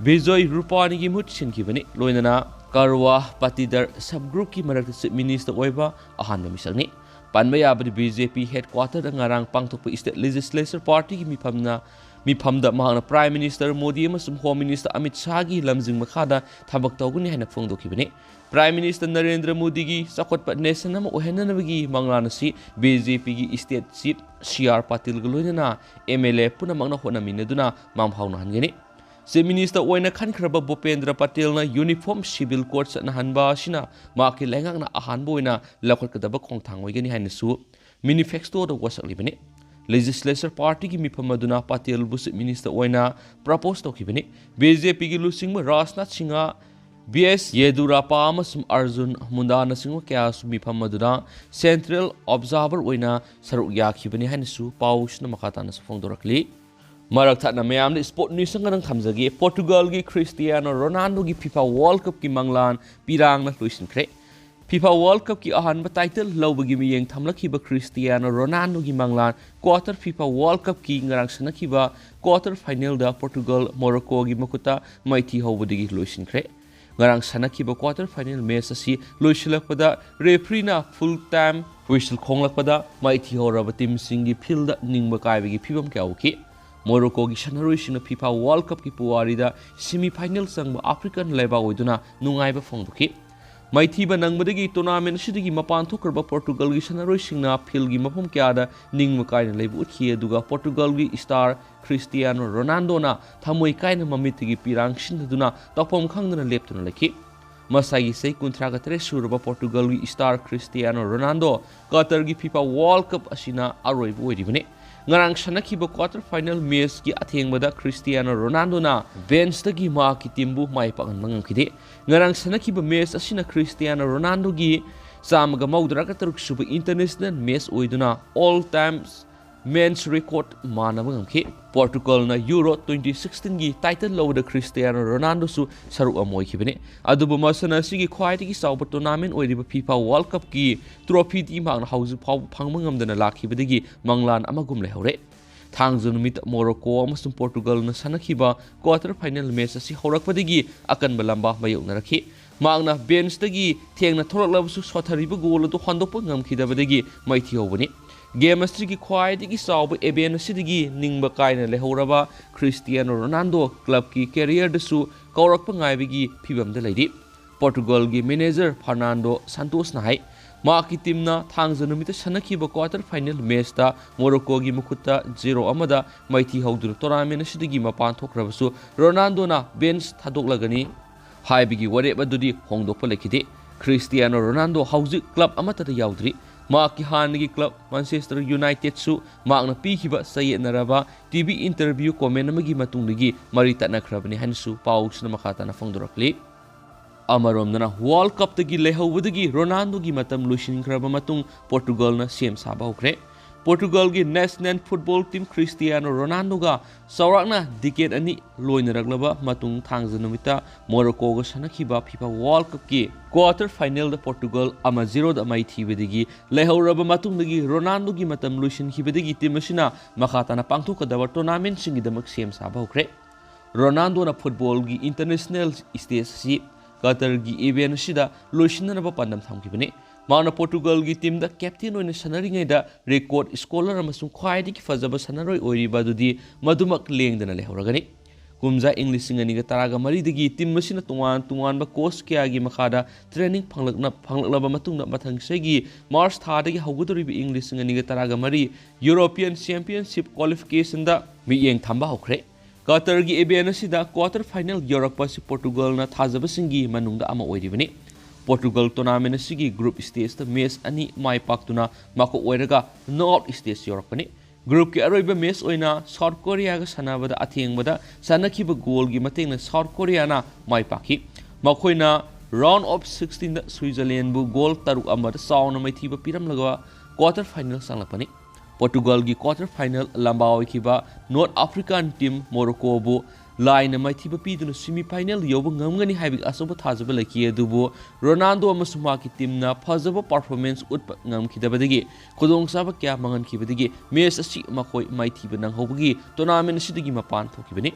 ꯕꯤꯖꯣꯏ ꯔꯨꯄꯥꯅꯤꯒꯤ ꯃꯍꯨꯠ ꯁꯤꯟꯈꯤꯕꯅꯤ꯫ ꯂꯣꯏꯅꯅ ꯀꯔꯋꯥ ꯄꯇꯤꯗꯔ ꯁꯕ ꯒ꯭ꯔꯨꯞꯀꯤ ꯃꯔꯛꯇ ꯆꯤꯐ ꯃꯤꯅꯤꯁꯇꯔ ꯑꯣꯏꯕ ꯑꯍꯥꯟꯕ ꯃꯤꯁꯛꯅꯤ꯫ ꯄꯟꯕ ꯌꯥꯕꯗꯤ, ꯕꯤ ꯖꯦ ꯄꯤ ꯍꯦꯗꯀ꯭ꯋꯥꯇꯔꯗ ꯉꯔꯥꯡ ꯄꯥꯡꯊꯣꯛꯄ ꯁ꯭ꯇꯦꯠ ꯂꯦꯖꯤꯁꯂꯦꯆꯔ ꯄꯥꯔꯇꯤꯒꯤ ꯃꯤꯐꯝꯅ, ꯃꯤꯐꯝꯗ ꯃꯍꯥꯛꯅ ꯄ꯭ꯔꯥꯏꯝ ꯃꯤꯅꯤꯁꯇꯔ ꯃꯣꯗꯤ ꯑꯃꯁꯨꯡ ꯍꯣꯝ ꯃꯤꯅꯤꯁꯇꯔ ꯑꯃꯤꯠ ꯁꯥꯍꯒꯤ ꯂꯝꯖꯤꯡ ꯃꯈꯥꯗ ꯊꯕꯛ ꯇꯧꯒꯅꯤ ꯍꯥꯏꯅ ꯐꯣꯡꯗꯣꯛꯈꯤꯕꯅꯤ꯫ ꯄ꯭ꯔꯥꯏꯝ ꯃꯤꯅꯤꯁꯇꯔ ꯅꯔꯦꯟꯗ꯭ꯔ ꯃꯣꯗꯤꯒꯤ ꯆꯥꯎꯈꯠꯄ ꯅꯦꯁꯟ ꯑꯃ ꯑꯣꯏꯍꯟꯅꯅꯕꯒꯤ ꯃꯪꯂꯥꯟ ꯑꯁꯤ ꯕꯤ ꯖꯦ ꯄꯤꯒꯤ ꯁ꯭ꯇꯦꯠ ꯆꯤꯐ ꯁꯤ ꯑꯥꯔ ꯄꯥꯇꯤꯜꯒ ꯂꯣꯏꯅꯅ ꯑꯦꯝ ꯑꯦꯜ ꯑꯦ ꯄꯨꯝꯅꯃꯛꯅ ꯍꯣꯠꯅꯃꯤꯟꯅꯗꯨꯅ ꯃꯪꯐꯥꯎꯅꯍꯟꯒꯅꯤ꯫ ꯆꯤꯐ ꯃꯤꯅꯤꯁꯇꯔ ꯑꯣꯏꯅ ꯈꯟꯈ꯭ꯔꯕ ꯚꯨꯄꯦꯟꯗ꯭ꯔ ꯄꯇꯦꯜꯅ ꯌꯨꯅꯤꯐꯣꯔꯝ ꯁꯤꯚꯤꯜ ꯀꯣꯗ ꯆꯠꯅꯍꯟꯕ ꯑꯁꯤꯅ ꯃꯍꯥꯛꯀꯤ ꯂꯩꯉꯥꯛꯅ ꯑꯍꯥꯟꯕ ꯑꯣꯏꯅ ꯂꯧꯈꯠꯀꯗꯕ ꯈꯣꯡꯊꯥꯡ ꯑꯣꯏꯒꯅꯤ ꯍꯥꯏꯅꯁꯨ ꯃꯦꯅꯤꯐꯦꯁꯇꯣꯗ ꯋꯥꯁꯛꯂꯤꯕꯅꯤ꯫ ꯂꯦꯖꯤꯁꯂꯦꯆꯔ ꯄꯥꯔꯇꯤꯒꯤ ꯃꯤꯐꯝ ꯑꯗꯨꯅ ꯄꯇꯦꯜꯕꯨ ꯆꯤꯐ ꯃꯤꯅꯤꯁꯇꯔ ꯑꯣꯏꯅ ꯄ꯭ꯔꯄꯣꯖ ꯇꯧꯈꯤꯕꯅꯤ꯫ ꯕꯤ ꯖꯦ ꯄꯤꯒꯤ ꯂꯨꯆꯤꯡꯕ ꯔꯥꯖꯅꯥꯊ ꯁꯤꯡꯍ ꯕꯤ ꯑꯦꯁ ꯌꯦꯗꯨꯔꯥꯞꯄꯥ ꯑꯃꯁꯨꯡ ꯑꯔꯖꯨꯟ ꯃꯨꯟꯗꯥꯅꯆꯤꯡꯕ ꯀꯌꯥꯁꯨ ꯃꯤꯐꯝ ꯑꯗꯨꯗ ꯁꯦꯟꯇ꯭ꯔꯦꯜ ꯑꯣꯕꯖꯥꯔꯚꯔ ꯑꯣꯏꯅ ꯁꯔꯨꯛ ꯌꯥꯈꯤꯕꯅꯤ ꯍꯥꯏꯅꯁꯨ ꯄꯥꯎꯁꯤꯅ ꯃꯈꯥ ꯇꯥꯅꯁꯨ ꯐꯣꯡꯗꯣꯔꯛꯂꯤ꯫ ꯃꯔꯛ ꯊꯠꯅ ꯃꯌꯥꯝꯗ ꯁ꯭ꯄꯣꯔꯠ ꯅ꯭ꯌꯨꯁ ꯑꯃꯈꯛꯇꯪ ꯊꯝꯖꯒꯦ꯫ ꯄꯣꯔꯇꯨꯒꯜꯒꯤ ꯈ꯭ꯔꯤꯁꯇꯤꯌꯥꯅꯣ ꯔꯣꯅꯥꯜꯗꯣꯒꯤ ꯐꯤꯐꯥ ꯋꯥꯔꯜꯗ ꯀꯞꯀꯤ ꯃꯪꯂꯥꯟ ꯄꯤꯔꯥꯡꯅ ꯂꯣꯏꯁꯤꯟꯈ꯭ꯔꯦ꯫ ꯐꯤꯐꯥ ꯋꯥꯔꯜꯗ ꯀꯞꯀꯤ ꯑꯍꯥꯟꯕ ꯇꯥꯏꯇꯜ ꯂꯧꯕꯒꯤ ꯃꯤꯠꯌꯦꯡ ꯊꯝꯂꯛꯈꯤꯕ ꯈ꯭ꯔꯤꯁꯇꯤꯌꯥꯅꯣ ꯔꯣꯅꯥꯜꯗꯣꯒꯤ ꯃꯪꯂꯥꯟ ꯀ꯭ꯋꯥꯇꯔ ꯐꯤꯐꯥ ꯋꯥꯔꯜꯗ ꯀꯞꯀꯤ ꯉꯔꯥꯡ ꯁꯥꯟꯅꯈꯤꯕ ꯀ꯭ꯋꯥꯇꯔ ꯐꯥꯏꯅꯦꯜꯗ ꯄꯣꯔꯇꯨꯒꯜ ꯃꯣꯔꯣꯀꯣꯒꯤ ꯃꯈꯨꯠꯇ ꯃꯥꯏꯊꯤ ꯍꯧꯕꯗꯒꯤ ꯂꯣꯏꯁꯤꯟꯈ꯭ꯔꯦ꯫ ꯉꯔꯥꯡ ꯁꯥꯟꯅꯈꯤꯕ ꯀ꯭ꯋꯥꯇꯔ ꯐꯥꯏꯅꯦꯜ ꯃꯦꯆ ꯑꯁꯤ ꯂꯣꯏꯁꯤꯜꯂꯛꯄꯗ ꯔꯦꯐ꯭ꯔꯤꯅ ꯐꯨꯜ ꯇꯥꯏꯝ ꯋꯤꯁꯜ ꯈꯣꯡꯂꯛꯄꯗ ꯃꯥꯏꯊꯤ ꯍꯧꯔꯕ ꯇꯤꯝꯁꯤꯡꯒꯤ ꯐꯤꯜꯗ ꯅꯤꯡꯕ ꯀꯥꯏꯕꯒꯤ ꯐꯤꯕꯝ ꯀꯌꯥ ꯎꯈꯤ꯫ ꯃꯣꯔꯣꯀꯣꯒꯤ ꯁꯥꯟꯅꯔꯣꯏꯁꯤꯡꯅ ꯐꯤꯐꯥ ꯋꯥꯔꯜꯗ ꯀꯞꯀꯤ ꯄꯨꯋꯥꯔꯤꯗ ꯁꯦꯃꯤ ꯐꯥꯏꯅꯦꯜ ꯆꯪꯕ ꯑꯐ꯭ꯔꯤꯀꯟ ꯂꯩꯕꯥꯛ ꯑꯣꯏꯗꯨꯅ ꯅꯨꯡꯉꯥꯏꯕ ꯐꯣꯡꯗꯣꯛꯈꯤ꯫ ꯃꯥꯏꯊꯤꯕ ꯅꯪꯕꯗꯒꯤ ꯇꯣꯔꯅꯥꯃꯦꯟ ꯑꯁꯤꯗꯒꯤ ꯃꯄꯥꯟ ꯊꯣꯛꯈ꯭ꯔꯕ ꯄꯣꯔꯇꯨꯒꯜꯒꯤ ꯁꯥꯟꯅꯔꯣꯏꯁꯤꯡꯅ ꯐꯤꯜꯒꯤ ꯃꯐꯝ ꯀꯌꯥꯗ ꯅꯤꯡꯕ ꯀꯥꯏꯅ ꯂꯩꯕ ꯎꯠꯈꯤ, ꯑꯗꯨꯒ ꯄꯣꯔꯇꯨꯒꯜꯒꯤ ꯁ꯭ꯇꯥꯔ ꯈ꯭ꯔꯤꯁꯇꯤꯌꯥꯅꯣ ꯔꯣꯅꯥꯜꯗꯣꯅ ꯊꯃꯣꯏ ꯀꯥꯏꯅ ꯃꯃꯤꯠꯇꯒꯤ ꯄꯤꯔꯥꯡ ꯁꯤꯟꯊꯗꯨꯅ ꯇꯧꯐꯝ ꯈꯪꯗꯅ ꯂꯦꯞꯇꯨꯅ ꯂꯩꯈꯤ꯫ ꯃꯁꯥꯒꯤ ꯆꯍꯤ ꯀꯨꯟꯊ꯭ꯔꯥꯒ ꯇꯔꯦꯠ ꯁꯨꯔꯕ ꯄꯣꯔꯇꯨꯒꯜꯒꯤ ꯁ꯭ꯇꯥꯔ ꯈ꯭ꯔꯤꯁꯇꯤꯌꯥꯅꯣ ꯔꯣꯅꯥꯜꯗꯣ ꯀꯇꯔꯒꯤ ꯐꯤꯐꯥ ꯋꯥꯔꯜꯗ ꯀꯞ ꯑꯁꯤꯅ ꯑꯔꯣꯏꯕ ꯑꯣꯏꯔꯤꯕꯅꯤ꯫ ꯉꯔꯥꯡ ꯁꯥꯟꯅꯈꯤꯕ ꯀ꯭ꯋꯥꯇꯔ ꯐꯥꯏꯅꯦꯜ ꯃꯦꯆꯀꯤ ꯑꯊꯦꯡꯕꯗ ꯈ꯭ꯔꯤꯁꯇꯤꯌꯥꯅꯣ ꯔꯣꯅꯥꯜꯗꯣꯅ ꯕꯦꯟꯆꯇꯒꯤ ꯃꯍꯥꯛꯀꯤ ꯇꯤꯝꯕꯨ ꯃꯥꯏ ꯄꯥꯛꯍꯟꯕ ꯉꯝꯈꯤꯗꯦ꯫ ꯉꯔꯥꯡ ꯁꯥꯟꯅꯈꯤꯕ ꯃꯦꯆ ꯑꯁꯤꯅ ꯈ꯭ꯔꯤꯁꯇꯤꯌꯥꯅꯣ ꯔꯣꯅꯥꯜꯗꯣꯒꯤ ꯆꯥꯝꯃꯒ ꯃꯧꯗ꯭ꯔꯥꯒ ꯇꯔꯨꯛ ꯁꯨꯕ ꯏꯟꯇꯔꯅꯦꯁꯅꯦꯜ ꯃꯦꯆ ꯑꯣꯏꯗꯨꯅ ꯑꯣꯜ ꯇꯥꯏꯝ ꯃꯦꯟꯁ ꯔꯦꯀꯣꯔꯗ ꯃꯥꯟꯅꯕ ꯉꯝꯈꯤ꯫ ꯄꯣꯔꯇꯨꯒꯜꯅ ꯌꯨꯔꯣ ꯇ꯭ꯋꯦꯟꯇꯤ ꯁꯤꯛꯁꯇꯤꯟꯒꯤ ꯇꯥꯏꯇꯜ ꯂꯧꯕꯗ ꯈ꯭ꯔꯤꯁꯇꯤꯌꯥꯅꯣ ꯔꯣꯅꯥꯜꯗꯣꯁꯨ ꯁꯔꯨꯛ ꯑꯃ ꯑꯣꯏꯈꯤꯕꯅꯤ꯫ ꯑꯗꯨꯕꯨ ꯃꯁꯥꯟꯅ ꯑꯁꯤꯒꯤ ꯈ꯭ꯋꯥꯏꯗꯒꯤ ꯆꯥꯎꯕ ꯇꯣꯔꯅꯥꯃꯦꯟ ꯑꯣꯏꯔꯤꯕ ꯐꯤꯐꯥ ꯋꯥꯔꯜꯗ ꯀꯞꯀꯤ ꯇ꯭ꯔꯣꯐꯤꯗꯤ ꯃꯍꯥꯛꯅ ꯍꯧꯖꯤꯛ ꯐꯥꯎꯕ ꯐꯪꯕ ꯉꯝꯗꯅ ꯂꯥꯛꯈꯤꯕꯗꯒꯤ ꯃꯪꯂꯥꯟ ꯑꯃꯒꯨꯝ ꯂꯩꯍꯧꯔꯦ꯫ ꯊꯥꯡꯖ ꯅꯨꯃꯤꯠ ꯃꯣꯔꯣꯀꯣ ꯑꯃꯁꯨꯡ ꯄꯣꯔꯇꯨꯒꯜꯅ ꯁꯥꯟꯅꯈꯤꯕ ꯀ꯭ꯋꯥꯇꯔ ꯐꯥꯏꯅꯦꯜ ꯃꯦꯆ ꯑꯁꯤ ꯍꯧꯔꯛꯄꯗꯒꯤ ꯑꯀꯟꯕ ꯂꯝꯕꯥ ꯃꯥꯌꯣꯛꯅꯔꯛꯈꯤ꯫ ꯃꯍꯥꯛꯅ ꯕꯦꯟꯆꯇꯒꯤ ꯊꯦꯡꯅ ꯊꯣꯛꯂꯛꯂꯕꯁꯨ ꯁꯣꯊꯔꯤꯕ ꯒꯣꯜ ꯑꯗꯨ ꯍꯟꯗꯣꯛꯄ ꯉꯝꯈꯤꯗꯕꯗꯒꯤ ꯃꯥꯏꯊꯤꯍꯧꯕꯅꯤ꯫ ꯒꯦꯝ ꯑꯁꯤꯒꯤ ꯈ꯭ꯋꯥꯏꯗꯒꯤ ꯆꯥꯎꯕ ꯏꯚꯦꯟ ꯑꯁꯤꯗꯒꯤ ꯅꯤꯡꯕ ꯀꯥꯏꯅ ꯂꯩꯍꯧꯔꯕ ꯈ꯭ꯔꯤꯁꯇꯤꯌꯥꯅꯣ ꯔꯣꯅꯥꯜꯗꯣ ꯀ꯭ꯂꯕꯀꯤ ꯀꯦꯔꯤꯌꯔꯗꯁꯨ ꯀꯧꯔꯛꯄ ꯉꯥꯏꯕꯒꯤ ꯐꯤꯕꯝꯗ ꯂꯩꯔꯤ꯫ ꯄꯣꯔꯇꯨꯒꯜꯒꯤ ꯃꯦꯅꯦꯖꯔ ꯐꯔꯅꯥꯟꯗꯣ ꯁꯥꯟꯇꯣꯁꯅ ꯍꯥꯏ, ꯃꯍꯥꯛꯀꯤ ꯇꯤꯝꯅ ꯊꯥꯡꯖ ꯅꯨꯃꯤꯠꯇ ꯁꯥꯟꯅꯈꯤꯕ ꯀ꯭ꯋꯥꯇꯔ ꯐꯥꯏꯅꯦꯜ ꯃꯦꯆꯇ ꯃꯣꯔꯣꯀꯣꯒꯤ ꯃꯈꯨꯠꯇ ꯖꯤꯔꯣ ꯑꯃꯗ ꯃꯥꯏꯊꯤ ꯍꯧꯗꯨꯅ ꯇꯣꯔꯅꯥꯃꯦꯟ ꯑꯁꯤꯗꯒꯤ ꯃꯄꯥꯟ ꯊꯣꯛꯈ꯭ꯔꯕꯁꯨ, ꯔꯣꯅꯥꯜꯗꯣꯅ ꯕꯦꯟꯆ ꯊꯥꯗꯣꯛꯂꯒꯅꯤ ꯍꯥꯏꯕꯒꯤ ꯋꯥꯔꯦꯞ ꯑꯗꯨꯗꯤ ꯍꯣꯡꯗꯣꯛꯄ ꯂꯩꯈꯤꯗꯦ꯫ ꯈ꯭ꯔꯤꯁꯇꯤꯌꯥꯅꯣ ꯔꯣꯅꯥꯜꯗꯣ ꯍꯧꯖꯤꯛ ꯀ꯭ꯂꯕ ꯑꯃꯠꯇꯗ ꯌꯥꯎꯗ꯭ꯔꯤ꯫ ꯃꯍꯥꯛꯀꯤ ꯍꯥꯟꯅꯒꯤ ꯀ꯭ꯂꯕ ꯃꯥꯟꯆꯦꯁꯇꯔ ꯌꯨꯅꯥꯏꯇꯦꯗꯁꯨ ꯃꯍꯥꯛꯅ ꯄꯤꯈꯤꯕ ꯆꯌꯦꯠꯅꯔꯕ ꯇꯤ ꯚꯤ ꯏꯟꯇꯔꯚ꯭ꯌꯨ ꯀꯣꯃꯦꯟ ꯑꯃꯒꯤ ꯃꯇꯨꯡꯗꯒꯤ ꯃꯔꯤ ꯇꯠꯅꯈ꯭ꯔꯕꯅꯤ ꯍꯥꯏꯅꯁꯨ ꯄꯥꯎꯁꯤꯅ ꯃꯈꯥ ꯇꯥꯅ ꯐꯣꯡꯗꯣꯔꯛꯂꯤ꯫ ꯑꯃꯔꯣꯝꯗꯅ, World Cupꯇꯒꯤ ꯂꯩꯍꯧꯕꯗꯒꯤ ꯔꯣꯅꯥꯜꯗꯣꯒꯤ ꯃꯇꯝ ꯂꯣꯏꯁꯤꯟꯈ꯭ꯔꯕ ꯃꯇꯨꯡ ꯄꯣꯔꯇꯨꯒꯜꯅ ꯁꯦꯝ ꯁꯥꯕ ꯍꯧꯈ꯭ꯔꯦ꯫ ꯄꯣꯔꯇꯨꯒꯜꯒꯤ national football team ꯈ꯭ꯔꯤꯁꯇꯤꯌꯥꯅꯣ ꯔꯣꯅꯥꯜꯗꯣꯒ ꯆꯥꯎꯔꯥꯛꯅ decade ꯑꯅꯤ ꯂꯣꯏꯅꯔꯛꯂꯕ ꯃꯇꯨꯡ, ꯊꯥꯡꯖ ꯅꯨꯃꯤꯠꯇ ꯃꯣꯔꯣꯀꯣꯒ ꯁꯥꯟꯅꯈꯤꯕ FIFA World Cupꯀꯤ quarter finalꯗ ꯄꯣꯔꯇꯨꯒꯜ ꯑꯃ zero ꯗ ꯃꯥꯏꯊꯤꯕꯗꯒꯤ ꯂꯩꯍꯧꯔꯕ ꯃꯇꯨꯡꯗꯒꯤ ꯔꯣꯅꯥꯜꯗꯣꯒꯤ ꯃꯇꯝ ꯂꯣꯏꯁꯤꯟꯈꯤꯕꯗꯒꯤ team ꯑꯁꯤꯅ ꯃꯈꯥ ꯇꯥꯅ ꯄꯥꯡꯊꯣꯛꯀꯗꯕ tournamentꯁꯤꯡꯒꯤꯗꯃꯛ ꯁꯦꯝ ꯁꯥꯕ ꯍꯧꯈ꯭ꯔꯦ꯫ ꯔꯣꯅꯥꯜꯗꯣꯅ footballꯒꯤ international stage ꯑꯁꯤ ꯀꯇꯔꯒꯤ event ꯑꯁꯤꯗ ꯂꯣꯏꯁꯤꯟꯅꯅꯕ ꯄꯥꯟꯗꯝ ꯊꯝꯈꯤꯕꯅꯤ꯫ ꯃꯍꯥꯛꯅ ꯄꯣꯔꯇꯨꯒꯜꯒꯤ teamꯗ captain ꯑꯣꯏꯅ ꯁꯥꯟꯅꯔꯤꯉꯩꯗ record scorer ꯑꯃꯁꯨꯡ ꯈ꯭ꯋꯥꯏꯗꯒꯤ ꯐꯖꯕ ꯁꯥꯟꯅꯔꯣꯏ ꯑꯣꯏꯔꯤꯕ ꯑꯗꯨꯗꯤ ꯃꯗꯨꯃꯛ ꯂꯦꯡꯗꯅ ꯂꯩꯍꯧꯔꯒꯅꯤ꯫ ꯀꯨꯝꯖꯥ ꯏꯪ ꯂꯤꯁꯤꯡ ꯑꯅꯤꯒ ꯇꯔꯥꯒ ꯃꯔꯤꯗꯒꯤ team ꯑꯁꯤꯅ ꯇꯣꯉꯥꯟ ꯇꯣꯉꯥꯟꯕ coach ꯀꯌꯥꯒꯤ ꯃꯈꯥꯗ training ꯐꯪꯂꯛꯅ-, ꯐꯪꯂꯛꯂꯕ ꯃꯇꯨꯡꯗ, ꯃꯊꯪ ꯆꯍꯤꯒꯤ March ꯊꯥꯗꯒꯤ ꯍꯧꯒꯗꯧꯔꯤꯕ ꯏꯪ ꯂꯤꯁꯤꯡ ꯑꯅꯤꯒ ꯇꯔꯥꯒ ꯃꯔꯤ European Championship qualificationꯗ ꯃꯤꯠꯌꯦꯡ ꯊꯝꯕ ꯍꯧꯈ꯭ꯔꯦ꯫ ꯀꯇꯔꯒꯤ event ꯑꯁꯤꯗ quarter final ꯌꯧꯔꯛꯄ ꯑꯁꯤ ꯄꯣꯔꯇꯨꯒꯜꯅ ꯊꯥꯖꯕꯁꯤꯡꯒꯤ ꯃꯅꯨꯡꯗ ꯑꯃ ꯑꯣꯏꯔꯤꯕꯅꯤ꯫ ꯄꯣꯔꯇꯨꯒꯜ tournament ꯑꯁꯤꯒꯤ group stageꯇ match ꯑꯅꯤ ꯃꯥꯏ ꯄꯥꯛꯇꯨꯅ ꯃꯀꯣꯛ ꯑꯣꯏꯔꯒ knockout stage ꯌꯧꯔꯛꯄꯅꯤ꯫ Groupꯀꯤ ꯑꯔꯣꯏꯕ match ꯑꯣꯏꯅ South Koreaꯒ ꯁꯥꯟꯅꯕꯗ ꯑꯊꯦꯡꯕꯗ ꯆꯟꯅꯈꯤꯕ goalꯒꯤ ꯃꯇꯦꯡꯅ South Koreaꯅ ꯃꯥꯏ ꯄꯥꯛꯈꯤ꯫ ꯃꯈꯣꯏꯅ round of sixteenꯗ Switzerlandꯕꯨ goal ꯇꯔꯨꯛ ꯑꯃꯗ ꯆꯥꯎꯅ ꯃꯥꯏꯊꯤꯕ ꯄꯤꯔꯝꯂꯒ quarter final ꯆꯪꯂꯛꯄꯅꯤ꯫ ꯄꯣꯔꯇꯨꯒꯜꯒꯤ quarter final ꯂꯝꯕꯥ ꯑꯣꯏꯈꯤꯕ North African team Moroccoꯕꯨ ꯂꯥꯏꯅ ꯃꯥꯏꯊꯤꯕ ꯄꯤꯗꯨꯅ semi final ꯌꯧꯕ ꯉꯝꯒꯅꯤ ꯍꯥꯏꯕꯒꯤ ꯑꯆꯧꯕ ꯊꯥꯖꯕ ꯂꯩꯈꯤ, ꯑꯗꯨꯕꯨ ꯔꯣꯅꯥꯜꯗꯣ ꯑꯃꯁꯨꯡ ꯃꯍꯥꯛꯀꯤ teamꯅ ꯐꯖꯕ performance ꯎꯠꯄ ꯉꯝꯈꯤꯗꯕꯗꯒꯤ ꯈꯨꯗꯣꯡꯆꯥꯕ ꯀꯌꯥ ꯃꯥꯡꯍꯟꯈꯤꯕꯗꯒꯤ match ꯑꯁꯤ ꯃꯈꯣꯏ ꯃꯥꯏꯊꯤꯕ ꯅꯪꯍꯧꯕꯒꯤ tournament ꯑꯁꯤꯗꯒꯤ ꯃꯄꯥꯟ ꯊꯣꯛꯈꯤꯕꯅꯤ꯫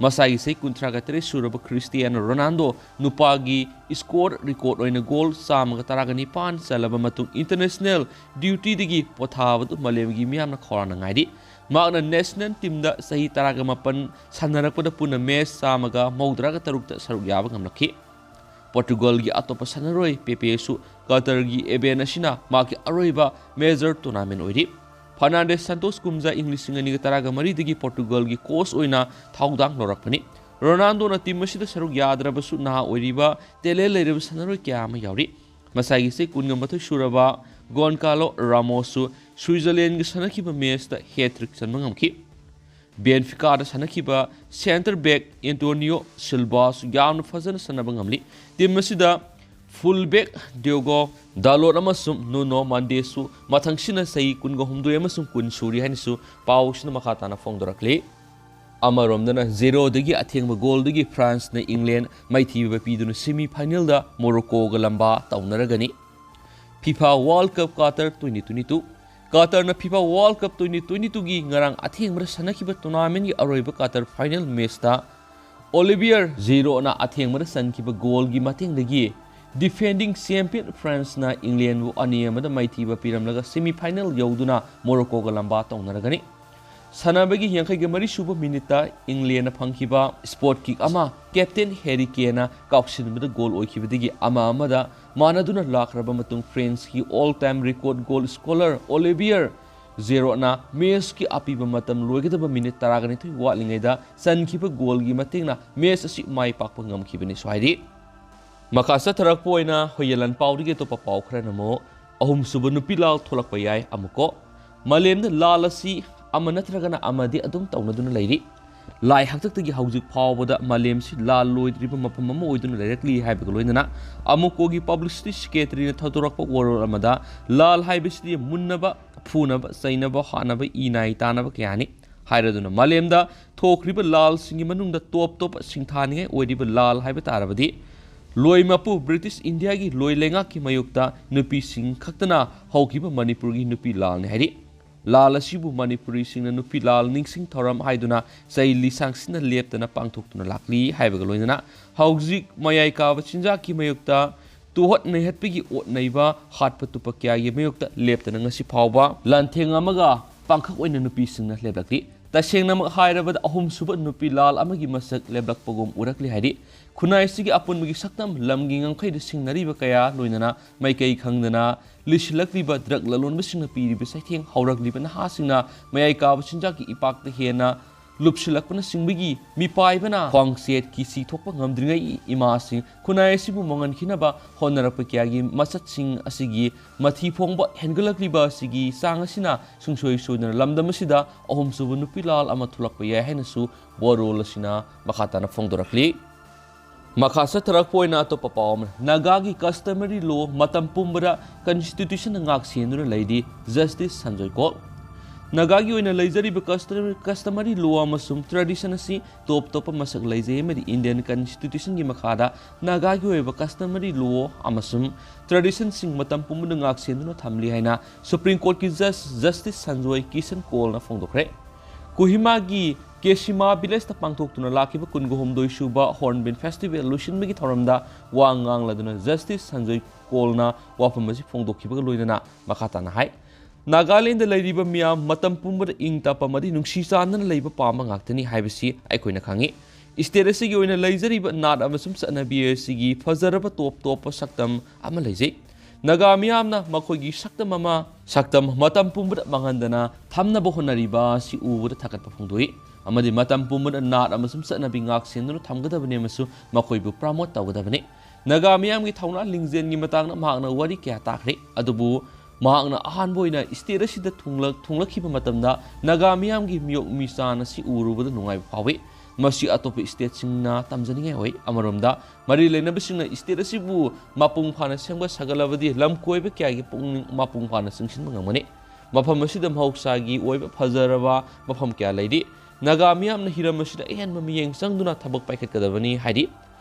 ꯃꯁꯥꯒꯤ ꯆꯍꯤ ꯀꯨꯟꯊ꯭ꯔꯥꯒ ꯇꯔꯦꯠ ꯁꯨꯔꯕ ꯈ꯭ꯔꯤꯁꯇꯤꯌꯥꯅꯣ ꯔꯣꯅꯥꯜꯗꯣ ꯅꯨꯄꯥꯒꯤ score record ꯑꯣꯏꯅ goal ꯆꯥꯝꯃꯒ ꯇꯔꯥꯒ ꯅꯤꯄꯥꯟ ꯆꯜꯂꯕ ꯃꯇꯨꯡ international dutyꯗꯒꯤ ꯄꯣꯊꯥꯕꯗꯨ ꯃꯥꯂꯦꯝꯒꯤ ꯃꯤꯌꯥꯝꯅ ꯈꯧꯔꯥꯡꯅ ꯉꯥꯏꯔꯤ꯫ ꯃꯍꯥꯛꯅ national teamꯗ ꯆꯍꯤ ꯇꯔꯥꯒ ꯃꯥꯄꯟ ꯁꯥꯟꯅꯔꯛꯄꯗ ꯄꯨꯟꯅ match ꯆꯥꯝꯃꯒ ꯃꯧꯗ꯭ꯔꯥꯒ ꯇꯔꯨꯛꯇ ꯁꯔꯨꯛ ꯌꯥꯕ ꯉꯝꯂꯛꯈꯤ꯫ ꯄꯣꯔꯇꯨꯒꯜꯒꯤ ꯑꯇꯣꯞꯄ ꯁꯥꯟꯅꯔꯣꯏ ꯄꯦꯄꯦꯁꯨ ꯀꯇꯔꯒꯤ event ꯑꯁꯤꯅ ꯃꯍꯥꯛꯀꯤ ꯑꯔꯣꯏꯕ major tournament ꯑꯣꯏꯔꯤ꯫ ꯐꯔꯅꯥꯟꯗꯦꯁ ꯁꯥꯟꯇꯣꯁ ꯀꯨꯝꯖꯥ ꯏꯪ ꯂꯤꯁꯤꯡ ꯑꯅꯤꯒ ꯇꯔꯥꯒ ꯃꯔꯤꯗꯒꯤ ꯄꯣꯔꯇꯨꯒꯜꯒꯤ coach ꯑꯣꯏꯅ ꯊꯧꯗꯥꯡ ꯂꯧꯔꯛꯄꯅꯤ꯫ ꯔꯣꯅꯥꯜꯗꯣꯅ team ꯑꯁꯤꯗ ꯁꯔꯨꯛ ꯌꯥꯗ꯭ꯔꯕꯁꯨ ꯅꯍꯥ ꯑꯣꯏꯔꯤꯕ talent ꯂꯩꯔꯕ ꯁꯥꯟꯅꯔꯣꯏ ꯀꯌꯥ ꯑꯃ ꯌꯥꯎꯔꯤ꯫ ꯃꯁꯥꯒꯤ ꯆꯍꯤ ꯀꯨꯟꯒ ꯃꯥꯊꯣꯏ ꯁꯨꯔꯕ ꯒꯣꯟꯀꯥꯂꯣ ꯔꯥꯃꯣꯁꯁꯨ ꯁ꯭ꯋꯤꯖꯔꯂꯦꯟꯒ ꯁꯥꯟꯅꯈꯤꯕ matchꯇ hat-trick ꯆꯟꯕ ꯉꯝꯈꯤ꯫ ꯕꯦꯟꯐꯤꯀꯥꯗ ꯁꯥꯟꯅꯈꯤꯕ ꯁꯦꯟꯇꯔ ꯕꯦꯛ ꯑꯦꯟꯇꯣꯅꯤꯌꯣ ꯁꯤꯜꯚꯥꯁꯨ ꯌꯥꯝꯅ ꯐꯖꯅ ꯁꯥꯟꯅꯕ ꯉꯝꯂꯤ꯫ ꯇꯤꯝ ꯑꯁꯤꯗ ꯐꯨꯜ ꯕꯦꯛ ꯗꯤꯌꯣꯒꯣ ꯗꯥꯂꯣꯠ ꯑꯃꯁꯨꯡ ꯅꯨꯅꯣ ꯃꯥꯟꯗꯦꯁꯨ ꯃꯊꯪꯁꯤꯅ ꯆꯍꯤ ꯀꯨꯟꯒ ꯍꯨꯝꯗꯣꯏ ꯑꯃꯁꯨꯡ ꯀꯨꯟ ꯁꯨꯔꯤ ꯍꯥꯏꯅꯁꯨ ꯄꯥꯎꯁꯤꯅ ꯃꯈꯥ ꯇꯥꯅ ꯐꯣꯡꯗꯣꯔꯛꯂꯤ꯫ ꯑꯃꯔꯣꯝꯗꯅ ꯖꯦꯔꯣꯗꯒꯤ ꯑꯊꯦꯡꯕ ꯒꯣꯜꯗꯒꯤ ꯐ꯭ꯔꯥꯟꯁꯅ ꯏꯪꯂꯦꯟ ꯃꯥꯏꯊꯤꯕ ꯄꯤꯗꯨꯅ ꯁꯦꯃꯤ ꯐꯥꯏꯅꯦꯜꯗ ꯃꯣꯔꯣꯀꯣꯒ ꯂꯝꯕꯥ ꯇꯧꯅꯔꯒꯅꯤ꯫ FIFA world cup Qatar twenty twenty two. ꯀꯥꯇꯔꯅ FIFA world cup twenty twenty ꯇꯨꯒꯤ ꯉꯔꯥꯡ ꯑꯊꯦꯡꯕꯗ ꯁꯥꯟꯅꯈꯤꯕ ꯇꯣꯔꯅꯥꯃꯦꯟꯒꯤ ꯑꯔꯣꯏꯕ ꯀꯥꯇꯔ ꯐꯥꯏꯅꯦꯜ ꯃꯦꯆꯇ ꯑꯣꯂꯤꯚꯤꯌꯔ ꯖꯤꯔꯣꯅ ꯑꯊꯦꯡꯕꯗ ꯆꯟꯈꯤꯕ ꯒꯣꯜꯒꯤ ꯃꯇꯦꯡꯗꯒꯤ ꯗꯤꯐꯦꯟꯗꯤꯡ ꯆꯦꯝꯄꯤꯌꯟ ꯐ꯭ꯔꯥꯟꯁꯅ ꯏꯪꯂꯦꯟꯕꯨ ꯑꯅꯤ ꯑꯃꯗ ꯃꯥꯏꯊꯤꯕ ꯄꯤꯔꯝꯂꯒ ꯁꯦꯃꯤ ꯐꯥꯏꯅꯦꯜ ꯌꯧꯗꯨꯅ ꯃꯣꯔꯣꯀꯣꯒ ꯂꯝꯕꯥ ꯇꯧꯅꯔꯒꯅꯤ꯫ ꯁꯥꯟꯅꯕꯒꯤ ꯌꯥꯡꯈꯩꯒ ꯃꯔꯤ ꯁꯨꯕ ꯃꯤꯅꯤꯠꯇ ꯏꯪꯂꯦꯟꯅ ꯐꯪꯈꯤꯕ ꯁ꯭ꯄꯣꯠ ꯀꯤꯛ ꯑꯃ ꯀꯦꯞꯇꯦꯟ ꯍꯦꯔꯤ ꯀꯦꯟꯅ ꯀꯥꯎꯁꯤꯟꯕꯗ ꯒꯣꯜ ꯑꯣꯏꯈꯤꯕꯗꯒꯤ ꯑꯃ ꯑꯃꯗ ꯃꯥꯟꯅꯗꯨꯅ ꯂꯥꯛꯈ꯭ꯔꯕ ꯃꯇꯨꯡ ꯐ꯭ꯔꯦꯟꯁꯀꯤ all time record goal scorer Olivier ꯖꯦꯔꯣꯠꯅ ꯃꯦꯆꯀꯤ ꯑꯄꯤꯕ ꯃꯇꯝ ꯂꯣꯏꯒꯗꯕ ꯃꯤꯅꯤꯠ ꯇꯔꯥꯒ ꯅꯤꯊꯣꯏ ꯋꯥꯠꯂꯤꯉꯩꯗ ꯆꯟꯈꯤꯕ ꯒꯣꯜꯒꯤ ꯃꯇꯦꯡꯅ ꯃꯦꯆ ꯑꯁꯤ ꯃꯥꯏ ꯄꯥꯛꯄ ꯉꯝꯈꯤꯕꯅꯤꯁꯨ ꯍꯥꯏꯔꯤ꯫ ꯃꯈꯥ ꯆꯠꯊꯔꯛꯄ ꯑꯣꯏꯅ ꯍꯨꯏꯌꯦꯟ ꯂꯥꯟꯄꯥꯎꯗꯒꯤ ꯑꯇꯣꯞꯄ ꯄꯥꯎ ꯈꯔꯅ ꯑꯃꯨꯛ ꯑꯍꯨꯝꯁꯨꯕ ꯅꯨꯄꯤ ꯂꯥꯜ ꯊꯣꯛꯂꯛꯄ ꯌꯥꯏ ꯑꯃꯨꯛꯀꯣ꯫ ꯃꯥꯂꯦꯝꯗ ꯂꯥꯜ ꯑꯁꯤ ꯑꯃ ꯅꯠꯇ꯭ꯔꯒꯅ ꯑꯃꯗꯤ ꯑꯗꯨꯝ ꯇꯧꯅꯗꯨꯅ ꯂꯩꯔꯤ꯫ ꯂꯥꯏ ꯍꯥꯛꯇꯛꯇꯒꯤ ꯍꯧꯖꯤꯛ ꯐꯥꯎꯕꯗ ꯃꯥꯂꯦꯝꯁꯤ ꯂꯥꯜ ꯂꯣꯏꯗ꯭ꯔꯤꯕ ꯃꯐꯝ ꯑꯃ ꯑꯣꯏꯗꯨꯅ ꯂꯩꯔꯛꯂꯤ ꯍꯥꯏꯕꯒ ꯂꯣꯏꯅꯅ ꯑꯃꯨꯛꯀꯣꯒꯤ ꯄꯕ꯭ꯂꯤꯁꯤꯇꯤ ꯁꯦꯀ꯭ꯔꯦꯇꯔꯤꯅ ꯊꯧꯗꯣꯔꯛꯄ ꯋꯥꯔꯣꯜ ꯑꯃꯗ ꯂꯥꯜ ꯍꯥꯏꯕꯁꯤꯗꯤ ꯃꯨꯟꯅꯕ, ꯐꯨꯅꯕ, ꯆꯩꯅꯕ, ꯍꯥꯠꯅꯕ, ꯏ ꯅꯥꯏ ꯇꯥꯅꯕ ꯀꯌꯥꯅꯤ꯫ ꯍꯥꯏꯔꯗꯨꯅ ꯃꯥꯂꯦꯝꯗ ꯊꯣꯛꯈ꯭ꯔꯤꯕ ꯂꯥꯜꯁꯤꯡꯒꯤ ꯃꯅꯨꯡꯗ ꯇꯣꯞ ꯇꯣꯞꯄ ꯁꯤꯡꯊꯥꯅꯤꯡꯉꯥꯏ ꯑꯣꯏꯔꯤꯕ ꯂꯥꯜ ꯍꯥꯏꯕ ꯇꯥꯔꯕꯗꯤ ꯂꯣꯏ ꯃꯄꯨ ꯕ꯭ꯔꯤꯇꯤꯁ ꯏꯟꯗꯤꯌꯥꯒꯤ ꯂꯣꯏ ꯂꯩꯉꯥꯛꯀꯤ ꯃꯥꯌꯣꯛꯇ ꯅꯨꯄꯤꯁꯤꯡ ꯈꯛꯇꯅ ꯍꯧꯈꯤꯕ ꯃꯅꯤꯄꯨꯔꯒꯤ ꯅꯨꯄꯤ ꯂꯥꯜꯅꯤ ꯍꯥꯏꯔꯤ꯫ ꯂꯥꯜ ꯑꯁꯤꯕꯨ ꯃꯅꯤꯄꯨꯔꯤꯁꯤꯡꯅ ꯅꯨꯄꯤ ꯂꯥꯜ ꯅꯤꯡꯁꯤꯡ ꯊꯧꯔꯝ ꯍꯥꯏꯗꯨꯅ ꯆꯍꯤ ꯂꯤꯁꯥꯡꯁꯤꯟꯅ ꯂꯦꯞꯇꯅ ꯄꯥꯡꯊꯣꯛꯇꯨꯅ ꯂꯥꯛꯂꯤ ꯍꯥꯏꯕꯒ ꯂꯣꯏꯅꯅ ꯍꯧꯖꯤꯛ ꯃꯌꯥꯏ ꯀꯥꯕ ꯆꯤꯟꯖꯥꯛꯀꯤ ꯃꯥꯌꯣꯛꯇ ꯇꯨꯍꯠ ꯅꯩꯍꯠꯄꯒꯤ ꯑꯣꯠ ꯅꯩꯕ, ꯍꯥꯠꯄ ꯇꯨꯞꯄ ꯀꯌꯥꯒꯤ ꯃꯥꯌꯣꯛꯇ ꯂꯦꯞꯇꯅ ꯉꯁꯤ ꯐꯥꯎꯕ ꯂꯥꯟꯊꯦꯡ ꯑꯃꯒ ꯄꯥꯡꯈꯛ ꯑꯣꯏꯅ ꯅꯨꯄꯤꯁꯤꯡꯅ ꯂꯦꯞꯂꯛꯂꯤ꯫ ꯇꯁꯦꯡꯅꯃꯛ ꯍꯥꯏꯔꯕꯗ ꯑꯍꯨꯝꯁꯨꯕ ꯅꯨꯄꯤ ꯂꯥꯜ ꯑꯃꯒꯤ ꯃꯁꯛ ꯂꯦꯞꯂꯛꯄꯒꯨꯝ ꯎꯔꯛꯂꯤ ꯍꯥꯏꯔꯤ꯫ ꯈꯨꯟꯅꯥꯏꯁꯤꯒꯤ ꯑꯄꯨꯟꯕꯒꯤ ꯁꯛꯇꯝ, ꯂꯝꯒꯤ ꯉꯝꯈꯩꯗ ꯁꯤꯡꯅꯔꯤꯕ ꯀꯌꯥ ꯂꯣꯏꯅꯅ ꯃꯥꯏꯀꯩ ꯈꯪꯗꯅ ꯂꯤꯁꯤꯜꯂꯛꯂꯤꯕ ꯗ꯭ꯔꯒ ꯂꯂꯣꯟꯕꯁꯤꯡꯅ ꯄꯤꯔꯤꯕ ꯆꯩꯊꯦꯡ, ꯍꯧꯔꯛꯂꯤꯕ ꯅꯍꯥꯁꯤꯡꯅ ꯃꯌꯥꯏ ꯀꯥꯕ ꯆꯤꯟꯖꯥꯛꯀꯤ ꯏꯄꯥꯛꯇ ꯍꯦꯟꯅ ꯂꯨꯞꯁꯤꯜꯂꯛꯄꯅꯆꯤꯡꯕꯒꯤ ꯃꯤꯄꯥꯏꯕꯅ ꯈ꯭ꯋꯥꯡꯆꯦꯠ ꯀꯤꯁꯤ ꯊꯣꯛꯄ ꯉꯝꯗ꯭ꯔꯤꯉꯩ ꯏꯃꯥꯁꯤꯡ ꯈꯨꯟꯅꯥꯏ ꯑꯁꯤꯕꯨ ꯃꯥꯡꯍꯟꯈꯤꯅꯕ ꯍꯣꯠꯅꯔꯛꯄ ꯀꯌꯥꯒꯤ ꯃꯆꯠꯁꯤꯡ ꯑꯁꯤꯒꯤ ꯃꯊꯤ ꯐꯣꯡꯕ ꯍꯦꯟꯒꯠꯂꯛꯂꯤꯕ ꯑꯁꯤꯒꯤ ꯆꯥꯡ ꯑꯁꯤꯅ ꯁꯨꯡꯁꯣꯏ ꯁꯣꯏꯗꯅ ꯂꯝꯗꯝ ꯑꯁꯤꯗ ꯑꯍꯨꯝꯁꯨꯕ ꯅꯨꯄꯤ ꯂꯥꯜ ꯑꯃ ꯊꯣꯛꯂꯛꯄ ꯌꯥꯏ ꯍꯥꯏꯅꯁꯨ ꯋꯥꯔꯣꯜ ꯑꯁꯤꯅ ꯃꯈꯥ ꯇꯥꯅ ꯐꯣꯡꯗꯣꯔꯛꯂꯤ꯫ ꯃꯈꯥ ꯆꯠꯊꯔꯛꯄ ꯑꯣꯏꯅ ꯑꯇꯣꯞꯄ ꯄꯥꯎ ꯑꯃꯅ, ꯅꯥꯒꯥꯒꯤ customary law ꯃꯇꯝ ꯄꯨꯝꯕꯗ constitution ꯉꯥꯛ ꯁꯦꯟꯗꯨꯅ ꯂꯩꯔꯤ, Justice ꯁꯟꯖꯣꯏ ꯀꯣꯜ꯫ ꯅꯥꯒꯥꯒꯤ ꯑꯣꯏꯅ ꯂꯩꯖꯔꯤꯕ customary, customary law ꯑꯃꯁꯨꯡ tradition ꯑꯁꯤ ꯇꯣꯞ ꯇꯣꯞꯄ ꯃꯁꯛ ꯂꯩꯖꯩ ꯑꯃꯗꯤ Indian constitution ꯒꯤ ꯃꯈꯥꯗ ꯅꯥꯒꯥꯒꯤ ꯑꯣꯏꯕ customary law ꯑꯃꯁꯨꯡ tradition ꯁꯤꯡ ꯃꯇꯝ ꯄꯨꯝꯕꯗ ꯉꯥꯛ ꯁꯦꯟꯗꯨꯅ ꯊꯝꯂꯤ ꯍꯥꯏꯅ Supreme Court ꯀꯤ Judge Justice ꯁꯟꯖꯣꯏ ꯀꯤꯁꯟ ꯀꯣꯜꯅ ꯐꯣꯡꯗꯣꯛꯈ꯭ꯔꯦ꯫ ꯀꯣꯍꯤꯃꯥꯒꯤ ꯀꯦꯁꯤꯃꯥ ꯚꯤꯂꯦꯖꯇ ꯄꯥꯡꯊꯣꯛꯇꯨꯅ ꯂꯥꯛꯈꯤꯕ ꯀꯨꯟꯒ ꯍꯨꯝꯗꯣꯏ ꯁꯨꯕ Hornbill Festival ꯂꯣꯏꯁꯤꯟꯕꯒꯤ ꯊꯧꯔꯝꯗ ꯋꯥ ꯉꯥꯡꯂꯗꯨꯅ Justice ꯁꯟꯖꯣꯏ ꯀꯣꯜꯅ ꯋꯥꯐꯝ ꯑꯁꯤ ꯐꯣꯡꯗꯣꯛꯈꯤꯕꯒ ꯂꯣꯏꯅꯅ ꯃꯈꯥ ꯇꯥꯅ ꯍꯥꯏ, ꯅꯥꯒꯥꯂꯦꯟꯗ ꯂꯩꯔꯤꯕ ꯃꯤꯌꯥꯝ ꯃꯇꯝ ꯄꯨꯝꯕꯗ ꯏꯪ ꯇꯞꯄ ꯑꯃꯗꯤ ꯅꯨꯡꯁꯤ ꯆꯥꯟꯅꯅ ꯂꯩꯕ ꯄꯥꯝꯕ ꯉꯥꯛꯇꯅꯤ ꯍꯥꯏꯕꯁꯤ ꯑꯩꯈꯣꯏꯅ ꯈꯪꯏ꯫ State ꯑꯁꯤꯒꯤ ꯑꯣꯏꯅ ꯂꯩꯖꯔꯤꯕ ꯅꯥꯠ ꯑꯃꯁꯨꯡ ꯆꯠꯅꯕꯤ ꯑꯁꯤꯒꯤ ꯐꯖꯔꯕ ꯇꯣꯞ ꯇꯣꯞꯄ ꯁꯛꯇꯝ ꯑꯃ ꯂꯩꯖꯩ꯫ ꯅꯥꯒꯥ ꯃꯤꯌꯥꯝꯅ ꯃꯈꯣꯏꯒꯤ ꯁꯛꯇꯝ ꯑꯃ, ꯁꯛꯇꯝ ꯃꯇꯝ ꯄꯨꯝꯕꯗ ꯃꯥꯡꯍꯟꯗꯅ ꯊꯝꯅꯕ ꯍꯣꯠꯅꯔꯤꯕ ꯑꯁꯤ ꯎꯕꯗ ꯊꯥꯒꯠꯄ ꯐꯣꯡꯗꯣꯛꯏ ꯑꯃꯗꯤ ꯃꯇꯝ ꯄꯨꯝꯕꯗ ꯅꯥꯠ ꯑꯃꯁꯨꯡ ꯆꯠꯅꯕꯤ ꯉꯥꯛ ꯁꯦꯟꯗꯨꯅ ꯊꯝꯒꯗꯕꯅꯤ ꯑꯃꯁꯨꯡ ꯃꯈꯣꯏꯕꯨ promote ꯇꯧꯒꯗꯕꯅꯤ꯫ ꯅꯥꯒꯥ ꯃꯤꯌꯥꯝꯒꯤ ꯊꯧꯅꯥ ꯂꯤꯡꯖꯦꯜꯒꯤ ꯃꯇꯥꯡꯗ ꯃꯍꯥꯛꯅ ꯋꯥꯔꯤ ꯀꯌꯥ ꯇꯥꯈ꯭ꯔꯦ, ꯑꯗꯨꯕꯨ ꯃꯍꯥꯛꯅ ꯑꯍꯥꯟꯕ ꯑꯣꯏꯅ state ꯑꯁꯤꯗ ꯊꯨꯡꯂꯛ-, ꯊꯨꯡꯂꯛꯈꯤꯕ ꯃꯇꯝꯗ ꯅꯥꯒꯥ ꯃꯤꯌꯥꯝꯒꯤ ꯃꯤꯑꯣꯛ ꯃꯤꯆꯥꯟ ꯑꯁꯤ ꯎꯔꯨꯕꯗ ꯅꯨꯡꯉꯥꯏꯕ ꯐꯥꯎꯏ꯫ ꯃꯁꯤ ꯑꯇꯣꯞꯄ state ꯁꯤꯡꯅ ꯇꯝꯖꯅꯤꯡꯉꯥꯏ ꯑꯣꯏ꯫ ꯑꯃꯔꯣꯝꯗ, ꯃꯔꯤ ꯂꯩꯅꯕꯁꯤꯡꯅ state ꯑꯁꯤꯕꯨ ꯃꯄꯨꯡ ꯐꯥꯅ ꯁꯦꯝꯒꯠ ꯁꯥꯒꯠꯂꯕꯗꯤ ꯂꯝ ꯀꯣꯏꯕ ꯀꯌꯥꯒꯤ ꯄꯨꯛꯅꯤꯡ ꯃꯄꯨꯡ ꯐꯥꯅ ꯆꯤꯡꯁꯤꯟꯕ ꯉꯝꯒꯅꯤ꯫ ꯃꯐꯝ ꯑꯁꯤꯗ ꯃꯍꯧꯁꯥꯒꯤ ꯑꯣꯏꯕ ꯐꯖꯔꯕ ꯃꯐꯝ ꯀꯌꯥ ꯂꯩꯔꯤ꯫ ꯅꯥꯒꯥ ꯃꯤꯌꯥꯝꯅ ꯍꯤꯔꯝ ꯑꯁꯤꯗ ꯑꯍꯦꯟꯕ ꯃꯤꯠꯌꯦꯡ ꯆꯪꯗꯨꯅ ꯊꯕꯛ ꯄꯥꯏꯈꯠꯀꯗꯕꯅꯤ ꯍꯥꯏꯔꯤ꯫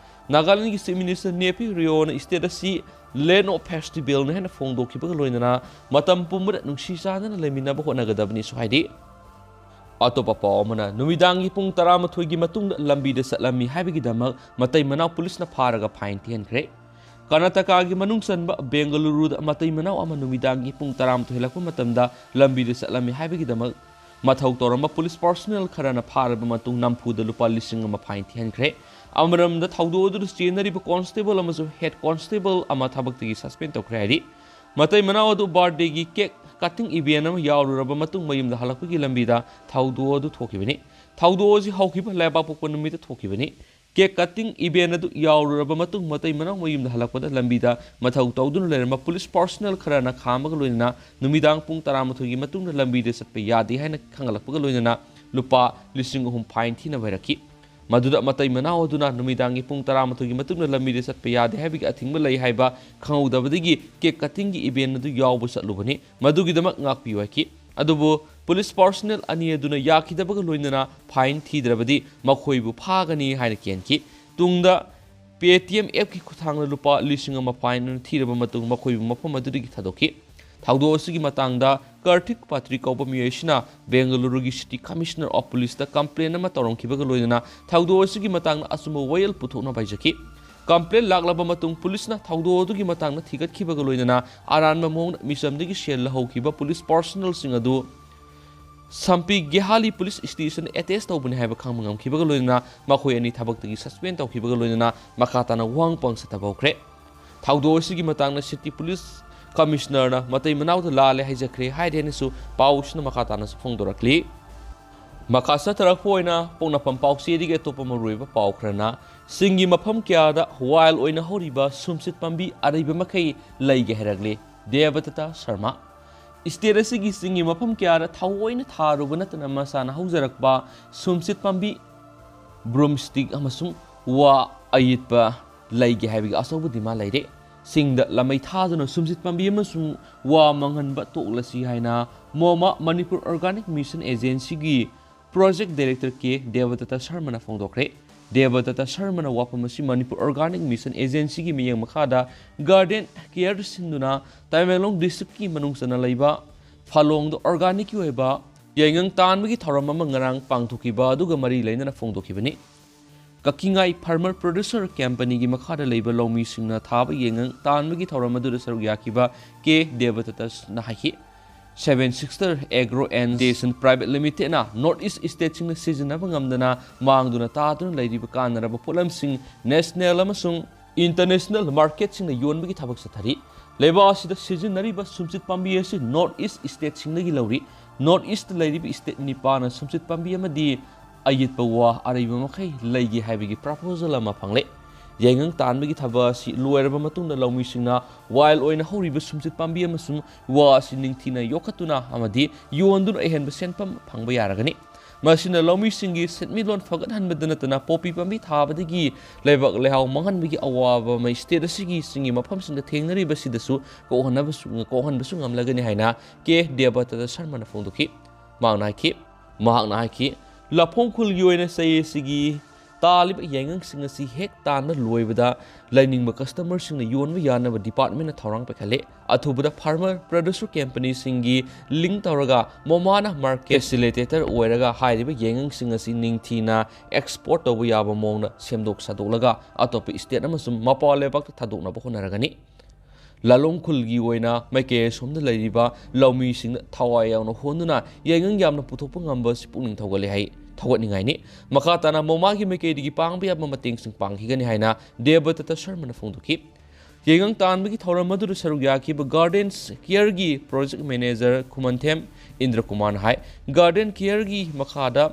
ꯅꯥꯒꯥꯂꯦꯟꯒꯤ Chief Minister ꯅꯦꯐꯤꯌꯨ ꯔꯤꯑꯣꯅ state ꯑꯁꯤ Land of Festivalꯅ ꯍꯦꯟꯅ ꯐꯣꯡꯗꯣꯛꯈꯤꯕꯒ ꯂꯣꯏꯅꯅ ꯃꯇꯝ ꯄꯨꯝꯕꯗ ꯅꯨꯡꯁꯤ ꯆꯥꯟꯅꯅ ꯂꯩꯃꯤꯟꯅꯕ ꯍꯣꯠꯅꯒꯗꯕꯅꯤꯁꯨ ꯍꯥꯏꯔꯤ꯫ ꯑꯇꯣꯞꯄ ꯄꯥꯎ ꯑꯃꯅ, ꯅꯨꯃꯤꯗꯥꯡꯒꯤ ꯄꯨꯡ ꯇꯔꯥꯃꯥꯊꯣꯏꯒꯤ ꯃꯇꯨꯡꯗ ꯂꯝꯕꯤꯗ ꯆꯠꯂꯝꯃꯤ ꯍꯥꯏꯕꯒꯤꯗꯃꯛ ꯃꯇꯩ ꯃꯅꯥꯎ ꯄꯨꯂꯤꯁꯅ ꯐꯥꯔꯒ fine ꯊꯤꯍꯟꯈ꯭ꯔꯦ꯫ ꯀꯔꯅꯥꯇꯀꯥꯒꯤ ꯃꯅꯨꯡ ꯆꯟꯕ ꯕꯦꯡꯒꯂꯨꯔꯨꯗ ꯃꯇꯩ ꯃꯅꯥꯎ ꯑꯃ ꯅꯨꯃꯤꯗꯥꯡꯒꯤ ꯄꯨꯡ ꯇꯔꯥꯃꯥꯊꯣꯏ ꯍꯦꯜꯂꯛꯄ ꯃꯇꯝꯗ ꯂꯝꯕꯤꯗ ꯆꯠꯂꯝꯃꯤ ꯍꯥꯏꯕꯒꯤꯗꯃꯛ ꯃꯊꯧ ꯇꯧꯔꯝꯕ ꯄꯨꯂꯤꯁ personnel ꯈꯔꯅ ꯐꯥꯔꯕ ꯃꯇꯨꯡ ꯅꯝꯐꯨꯗ ꯂꯨꯄꯥ ꯂꯤꯁꯤꯡ ꯑꯃ fine ꯊꯤꯍꯟꯈ꯭ꯔꯦ꯫ ꯑꯃꯔꯣꯝꯗ ꯊꯧꯗꯣꯛ ꯑꯗꯨꯗ ꯆꯦꯟꯅꯔꯤꯕ constable ꯑꯃꯁꯨꯡ head constable ꯑꯃ ꯊꯕꯛꯇꯒꯤ suspend ꯇꯧꯈ꯭ꯔꯦ ꯍꯥꯏꯔꯤ꯫ ꯃꯇꯩ ꯃꯅꯥꯎ ꯑꯗꯨ birthdayꯒꯤ cake cutting event ꯑꯃ ꯌꯥꯎꯔꯨꯔꯕ ꯃꯇꯨꯡ ꯃꯌꯨꯝꯗ ꯍꯜꯂꯛꯄꯒꯤ ꯂꯝꯕꯤꯗ ꯊꯧꯗꯣꯛ ꯑꯗꯨ ꯊꯣꯛꯈꯤꯕꯅꯤ꯫ ꯊꯧꯗꯣꯛ ꯑꯁꯤ ꯍꯧꯈꯤꯕ ꯂꯩꯕꯥꯛꯄꯣꯛꯄ ꯅꯨꯃꯤꯠꯇ ꯊꯣꯛꯈꯤꯕꯅꯤ꯫ Cake cutting event ꯑꯗꯨ ꯌꯥꯎꯔꯨꯔꯕ ꯃꯇꯨꯡ, ꯃꯇꯩ ꯃꯅꯥꯎ ꯃꯌꯨꯝꯗ ꯍꯜꯂꯛꯄꯗ ꯂꯝꯕꯤꯗ ꯃꯊꯧ ꯇꯧꯗꯨꯅ ꯂꯩꯔꯝꯕ ꯄꯨꯂꯤꯁ personnel ꯈꯔꯅ ꯈꯥꯝꯕꯒ ꯂꯣꯏꯅꯅ ꯅꯨꯃꯤꯗꯥꯡ ꯄꯨꯡ ꯇꯔꯥꯃꯥꯊꯣꯏꯒꯤ ꯃꯇꯨꯡꯗ ꯂꯝꯕꯤꯗ ꯆꯠꯄ ꯌꯥꯗꯦ ꯍꯥꯏꯅ ꯈꯪꯍꯜꯂꯛꯄꯒ ꯂꯣꯏꯅꯅ ꯂꯨꯄꯥ ꯂꯤꯁꯤꯡ ꯑꯍꯨꯝ fine ꯊꯤꯅꯕ ꯍꯥꯏꯔꯛꯈꯤ꯫ ꯃꯗꯨꯗ ꯃꯇꯩ ꯃꯅꯥꯎ ꯑꯗꯨꯅ ꯅꯨꯃꯤꯗꯥꯡꯒꯤ ꯄꯨꯡ ꯇꯔꯥꯃꯥꯊꯣꯏꯒꯤ ꯃꯇꯨꯡꯗ ꯂꯝꯕꯤꯗ ꯆꯠꯄ ꯌꯥꯗꯦ ꯍꯥꯏꯕꯒꯤ ꯑꯊꯤꯡꯕ ꯂꯩ ꯍꯥꯏꯕ ꯈꯪꯍꯧꯗꯕꯗꯒꯤ cake cutting ꯒꯤ event ꯑꯗꯨ ꯌꯥꯎꯕ ꯆꯠꯂꯨꯕꯅꯤ꯫ ꯃꯗꯨꯒꯤꯗꯃꯛ ꯉꯥꯛꯄꯤꯌꯨ ꯍꯥꯏꯈꯤ꯫ ꯑꯗꯨꯕꯨ ꯄꯨꯂꯤꯁ personnel ꯑꯅꯤ ꯑꯗꯨꯅ ꯌꯥꯈꯤꯗꯕꯒ ꯂꯣꯏꯅꯅ fine ꯊꯤꯗ꯭ꯔꯕꯗꯤ ꯃꯈꯣꯏꯕꯨ ꯐꯥꯒꯅꯤ ꯍꯥꯏꯅ ꯀꯤꯍꯟꯈꯤ꯫ ꯇꯨꯡꯗ Paytm app ꯀꯤ ꯈꯨꯠꯊꯥꯡꯗ ꯂꯨꯄꯥ ꯂꯤꯁꯤꯡ ꯑꯃ fine ꯑꯣꯏꯅ ꯊꯤꯔꯕ ꯃꯇꯨꯡ ꯃꯈꯣꯏꯕꯨ ꯃꯐꯝ ꯑꯗꯨꯗꯒꯤ ꯊꯥꯗꯣꯛꯈꯤ꯫ ꯊꯧꯗꯣꯛ ꯑꯁꯤꯒꯤ ꯃꯇꯥꯡꯗ ꯀꯥꯔꯊꯤꯛ ꯄꯥꯇ꯭ꯔꯤ ꯀꯧꯕ ꯃꯤꯑꯣꯏ ꯑꯁꯤꯅ ꯕꯦꯡꯒꯂꯨꯔꯨꯒꯤ City Commissioner of Police ꯇ complain ꯑꯃ ꯇꯧꯔꯝꯈꯤꯕꯒ ꯂꯣꯏꯅꯅ ꯊꯧꯗꯣꯛ ꯑꯁꯤꯒꯤ ꯃꯇꯥꯡꯗ ꯑꯆꯨꯝꯕ ꯋꯥꯌꯦꯜ ꯄꯨꯊꯣꯛꯅꯕ ꯍꯥꯏꯖꯈꯤ꯫ Complain ꯂꯥꯛꯂꯕ ꯃꯇꯨꯡ ꯄꯨꯂꯤꯁꯅ ꯊꯧꯗꯣꯛ ꯑꯗꯨꯒꯤ ꯃꯇꯥꯡꯗ ꯊꯤꯒꯠꯈꯤꯕꯒ ꯂꯣꯏꯅꯅ ꯑꯔꯥꯟꯕ ꯃꯑꯣꯡꯗ ꯃꯤꯆꯝꯗꯒꯤ ꯁꯦꯜ ꯂꯧꯍꯧꯈꯤꯕ ꯄꯨꯂꯤꯁ personnel ꯁꯤꯡ ꯑꯗꯨ ꯁꯝꯄꯤ ꯒꯦꯍꯥꯂꯤ ꯄꯨꯂꯤꯁ ꯁ꯭ꯇꯦꯁꯟꯗ attach ꯇꯧꯕꯅꯤ ꯍꯥꯏꯕ ꯈꯪꯕ ꯉꯝꯈꯤꯕꯒ ꯂꯣꯏꯅꯅ ꯃꯈꯣꯏ ꯑꯅꯤ ꯊꯕꯛꯇꯒꯤ suspend ꯇꯧꯈꯤꯕꯒ ꯂꯣꯏꯅꯅ ꯃꯈꯥ ꯇꯥꯅ ꯋꯥꯍꯪ ꯄꯥꯎꯁꯤꯡ ꯊꯥꯕ ꯍꯧꯈ꯭ꯔꯦ꯫ ꯊꯧꯗꯣꯛ ꯑꯁꯤꯒꯤ ꯃꯇꯥꯡꯗ City Police Commissioner ꯅ ꯃꯇꯩ ꯃꯅꯥꯎꯗ ꯂꯥꯜꯂꯦ ꯍꯥꯏꯖꯈ꯭ꯔꯦ ꯍꯥꯏꯔꯦꯅꯁꯨ ꯄꯥꯎꯁꯤꯅ ꯃꯈꯥ ꯇꯥꯅꯁꯨ ꯐꯣꯡꯗꯣꯔꯛꯂꯤ꯫ ꯃꯈꯥ ꯆꯠꯊꯔꯛꯄ ꯑꯣꯏꯅ ꯄꯣꯛꯅꯐꯝ ꯄꯥꯎꯆꯦꯗꯒꯤ ꯑꯇꯣꯞꯄ ꯃꯔꯨꯑꯣꯏꯕ ꯄꯥꯎ ꯈꯔꯅ, ꯆꯤꯡꯒꯤ ꯃꯐꯝ ꯀꯌꯥꯗ wild ꯑꯣꯏꯅ ꯍꯧꯔꯤꯕ ꯁꯨꯝꯁꯤꯠ ꯄꯥꯝꯕꯤ ꯑꯔꯩꯕ ꯃꯈꯩ ꯂꯩꯒꯦ ꯍꯥꯏꯔꯛꯂꯤ ꯗꯦꯕꯗꯠꯇ ꯁꯔꯃ꯫ State ꯑꯁꯤꯒꯤ ꯆꯤꯡꯒꯤ ꯃꯐꯝ ꯀꯌꯥꯗ ꯊꯑꯣꯏꯅ ꯊꯥꯔꯨꯕ ꯅꯠꯇꯅ ꯃꯁꯥꯅ ꯍꯧꯖꯔꯛꯄ ꯁꯨꯝꯁꯤꯠ ꯄꯥꯝꯕꯤ, broomstick ꯑꯃꯁꯨꯡ ꯋꯥ ꯑꯌꯦꯠꯄ ꯂꯩꯒꯦ ꯍꯥꯏꯕꯒꯤ ꯑꯆꯧꯕ demand ꯂꯩꯔꯦ꯫ ꯆꯤꯡꯗ ꯂꯃꯩ ꯊꯥꯗꯨꯅ ꯁꯨꯝꯁꯤꯠ ꯄꯥꯝꯕꯤ ꯑꯃꯁꯨꯡ ꯋꯥ ꯃꯥꯡꯍꯟꯕ ꯇꯣꯛꯂꯁꯤ ꯍꯥꯏꯅ MoMA, Manipur Organic Mission Agency ꯒꯤ Project Director ꯀꯦ ꯗꯦꯕꯗꯠꯇ ꯁꯔꯃꯅ ꯐꯣꯡꯗꯣꯛꯈ꯭ꯔꯦ꯫ ꯗꯦꯕꯗꯠꯇ ꯁꯔꯃꯅ ꯋꯥꯐꯝ ꯑꯁꯤ Manipur Organic Mission Agency ꯒꯤ ꯃꯤꯠꯌꯦꯡ ꯃꯈꯥꯗ garden care ꯁꯤꯟꯗꯨꯅ ꯇꯃꯦꯡꯂꯣꯡ district ꯀꯤ ꯃꯅꯨꯡ ꯆꯟꯅ ꯂꯩꯕ ꯐꯥꯂꯣꯡꯗ organic ꯀꯤ ꯑꯣꯏꯕ ꯌꯥꯏꯉꯪ ꯇꯥꯟꯕꯒꯤ ꯊꯧꯔꯝ ꯑꯃ ꯉꯔꯥꯡ ꯄꯥꯡꯊꯣꯛꯈꯤꯕ ꯑꯗꯨꯒ ꯃꯔꯤ ꯂꯩꯅꯅ ꯐꯣꯡꯗꯣꯛꯈꯤꯕꯅꯤ꯫ ꯀꯛꯀꯤꯉꯥꯏ Farmer Producer Company ꯒꯤ ꯃꯈꯥꯗ ꯂꯩꯕ ꯂꯧꯃꯤꯁꯤꯡꯅ ꯊꯥꯕ ꯌꯥꯏꯉꯪ ꯇꯥꯟꯕꯒꯤ ꯊꯧꯔꯝ ꯑꯗꯨꯗ ꯁꯔꯨꯛ ꯌꯥꯈꯤꯕ ꯀꯦ ꯗꯦꯕꯗꯠꯇꯅ ꯍꯥꯏꯈꯤ꯫ Seven Sister Agro and Station Private Limited ꯅ North East state ꯁꯤꯡꯅ ꯁꯤꯖꯤꯟꯅꯕ ꯉꯝꯗꯅ ꯃꯥꯡꯗꯨꯅ ꯇꯥꯗꯨꯅ ꯂꯩꯔꯤꯕ ꯀꯥꯟꯅꯔꯕ ꯄꯣꯠꯂꯝꯁꯤꯡ national ꯑꯃꯁꯨꯡ international market ꯁꯤꯡꯗ ꯌꯣꯟꯕꯒꯤ ꯊꯕꯛ ꯆꯠꯊꯔꯤ꯫ ꯂꯩꯕꯥꯛ ꯑꯁꯤꯗ ꯁꯤꯖꯤꯟꯅꯔꯤꯕ ꯁꯨꯝꯁꯤꯠ ꯄꯥꯝꯕꯤ ꯑꯁꯤ North East state ꯁꯤꯡꯗꯒꯤ ꯂꯧꯔꯤ꯫ North East ꯂꯩꯔꯤꯕ state ꯅꯤꯄꯥꯟꯅ ꯁꯨꯝꯁꯤꯠ ꯄꯥꯝꯕꯤ ꯑꯃꯗꯤ ꯑꯌꯦꯠꯄ ꯋꯥ ꯑꯔꯩꯕ ꯃꯈꯩ ꯂꯩꯒꯦ ꯍꯥꯏꯕꯒꯤ proposal ꯑꯃ ꯐꯪꯂꯦ꯫ ꯌꯥꯏꯉꯪ ꯇꯥꯟꯕꯒꯤ ꯊꯕꯛ ꯑꯁꯤ ꯂꯣꯏꯔꯕ ꯃꯇꯨꯡꯗ ꯂꯧꯃꯤꯁꯤꯡꯅ wild ꯑꯣꯏꯅ ꯍꯧꯔꯤꯕ ꯁꯨꯝꯆꯤꯠ ꯄꯥꯝꯕꯤ ꯑꯃꯁꯨꯡ ꯋꯥ ꯑꯁꯤ ꯅꯤꯡꯊꯤꯅ ꯌꯣꯛꯈꯠꯇꯨꯅ ꯑꯃꯗꯤ ꯌꯣꯟꯗꯨꯅ ꯑꯍꯦꯟꯕ ꯁꯦꯟꯐꯝ ꯐꯪꯕ ꯌꯥꯔꯒꯅꯤ꯫ ꯃꯁꯤꯅ ꯂꯧꯃꯤꯁꯤꯡꯒꯤ ꯁꯦꯟꯃꯤꯠꯂꯣꯟ ꯐꯒꯠꯍꯟꯕꯗ ꯅꯠꯇꯅ ꯄꯣꯄꯤ ꯄꯥꯝꯕꯤ ꯊꯥꯕꯗꯒꯤ ꯂꯩꯕꯥꯛ ꯂꯩꯍꯥꯎ ꯃꯥꯡꯍꯟꯕꯒꯤ ꯑꯋꯥꯕ ꯑꯃ state ꯑꯁꯤꯒꯤ ꯆꯤꯡꯒꯤ ꯃꯐꯝꯁꯤꯡꯗ ꯊꯦꯡꯅꯔꯤꯕꯁꯤꯗꯁꯨ ꯀꯣꯛꯍꯟꯅꯕꯁꯨ, ꯀꯣꯛꯍꯟꯕꯁꯨ ꯉꯝꯂꯒꯅꯤ ꯍꯥꯏꯅ ꯀꯦ ꯗꯦꯕꯗꯠꯇ ꯁꯔꯃꯅ ꯐꯣꯡꯗꯣꯛꯈꯤ꯫ ꯃꯍꯥꯛꯅ ꯍꯥꯏꯈꯤ, ꯃꯍꯥꯛꯅ ꯍꯥꯏꯈꯤ, ꯂꯥꯐꯣꯡ ꯈꯨꯜꯒꯤ ꯑꯣꯏꯅ ꯆꯍꯤ ꯑꯁꯤꯒꯤ ꯇꯥꯜꯂꯤꯕ ꯌꯥꯏꯉꯪꯁꯤꯡ ꯑꯁꯤ ꯍꯦꯛ ꯇꯥꯟꯕ ꯂꯣꯏꯕꯗ ꯂꯩꯅꯤꯡꯕ customerꯁꯤꯡꯅ ꯌꯣꯟꯕ ꯌꯥꯅꯕ departmentꯅ ꯊꯧꯔꯥꯡ ꯄꯥꯏꯈꯠꯂꯦ꯫ ꯑꯊꯨꯕꯗ farmer producer companyꯁꯤꯡꯒꯤ link ꯇꯧꯔꯒ ꯃꯣꯃꯥꯅ market facilitator ꯑꯣꯏꯔꯒ ꯍꯥꯏꯔꯤꯕ ꯌꯥꯏꯉꯪꯁꯤꯡ ꯑꯁꯤ ꯅꯤꯡꯊꯤꯅ export ꯇꯧꯕ ꯌꯥꯕ ꯃꯑꯣꯡꯗ ꯁꯦꯝꯗꯣꯛ ꯁꯥꯗꯣꯛꯂꯒ ꯑꯇꯣꯞꯄ state ꯑꯃꯁꯨꯡ ꯃꯄꯥꯟ ꯂꯩꯕꯥꯛꯇ ꯊꯥꯗꯣꯛꯅꯕ ꯍꯣꯠꯅꯔꯒꯅꯤ꯫ ꯂꯥꯂꯣꯡ ꯈꯨꯜꯒꯤ ꯑꯣꯏꯅ ꯃꯥꯏꯀꯩ ꯑꯁꯣꯝꯗ ꯂꯩꯔꯤꯕ ꯂꯧꯃꯤꯁꯤꯡꯅ ꯊꯋꯥꯏ ꯌꯥꯎꯅ ꯍꯣꯟꯗꯨꯅ ꯌꯥꯏꯉꯪ ꯌꯥꯝꯅ ꯄꯨꯊꯣꯛꯄ ꯉꯝꯕ ꯑꯁꯤ ꯄꯨꯛꯅꯤꯡ ꯊꯧꯒꯠꯂꯦ ꯍꯥꯏ, ꯊꯧꯒꯠꯅꯤꯡꯉꯥꯏꯅꯤ꯫ ꯃꯈꯥ ꯇꯥꯅ ꯃꯣꯃꯥꯒꯤ ꯃꯥꯏꯀꯩꯗꯒꯤ ꯄꯥꯡꯕ ꯌꯥꯕ ꯃꯇꯦꯡꯁꯤꯡ ꯄꯥꯡꯈꯤꯒꯅꯤ ꯍꯥꯏꯅ ꯗꯦꯕꯗꯠꯇ ꯁꯔꯃꯅ ꯐꯣꯡꯗꯣꯛꯈꯤ꯫ ꯌꯥꯏꯉꯪ ꯇꯥꯟꯕꯒꯤ ꯊꯧꯔꯝ ꯑꯗꯨꯗ ꯁꯔꯨꯛ ꯌꯥꯈꯤꯕ Garden Careꯒꯤ project manager ꯈꯨꯃꯟꯊꯦꯝ ꯏꯟꯗ꯭ꯔ ꯀꯨꯃꯥꯔꯅ ꯍꯥꯏ, Garden Careꯒꯤ ꯃꯈꯥꯗ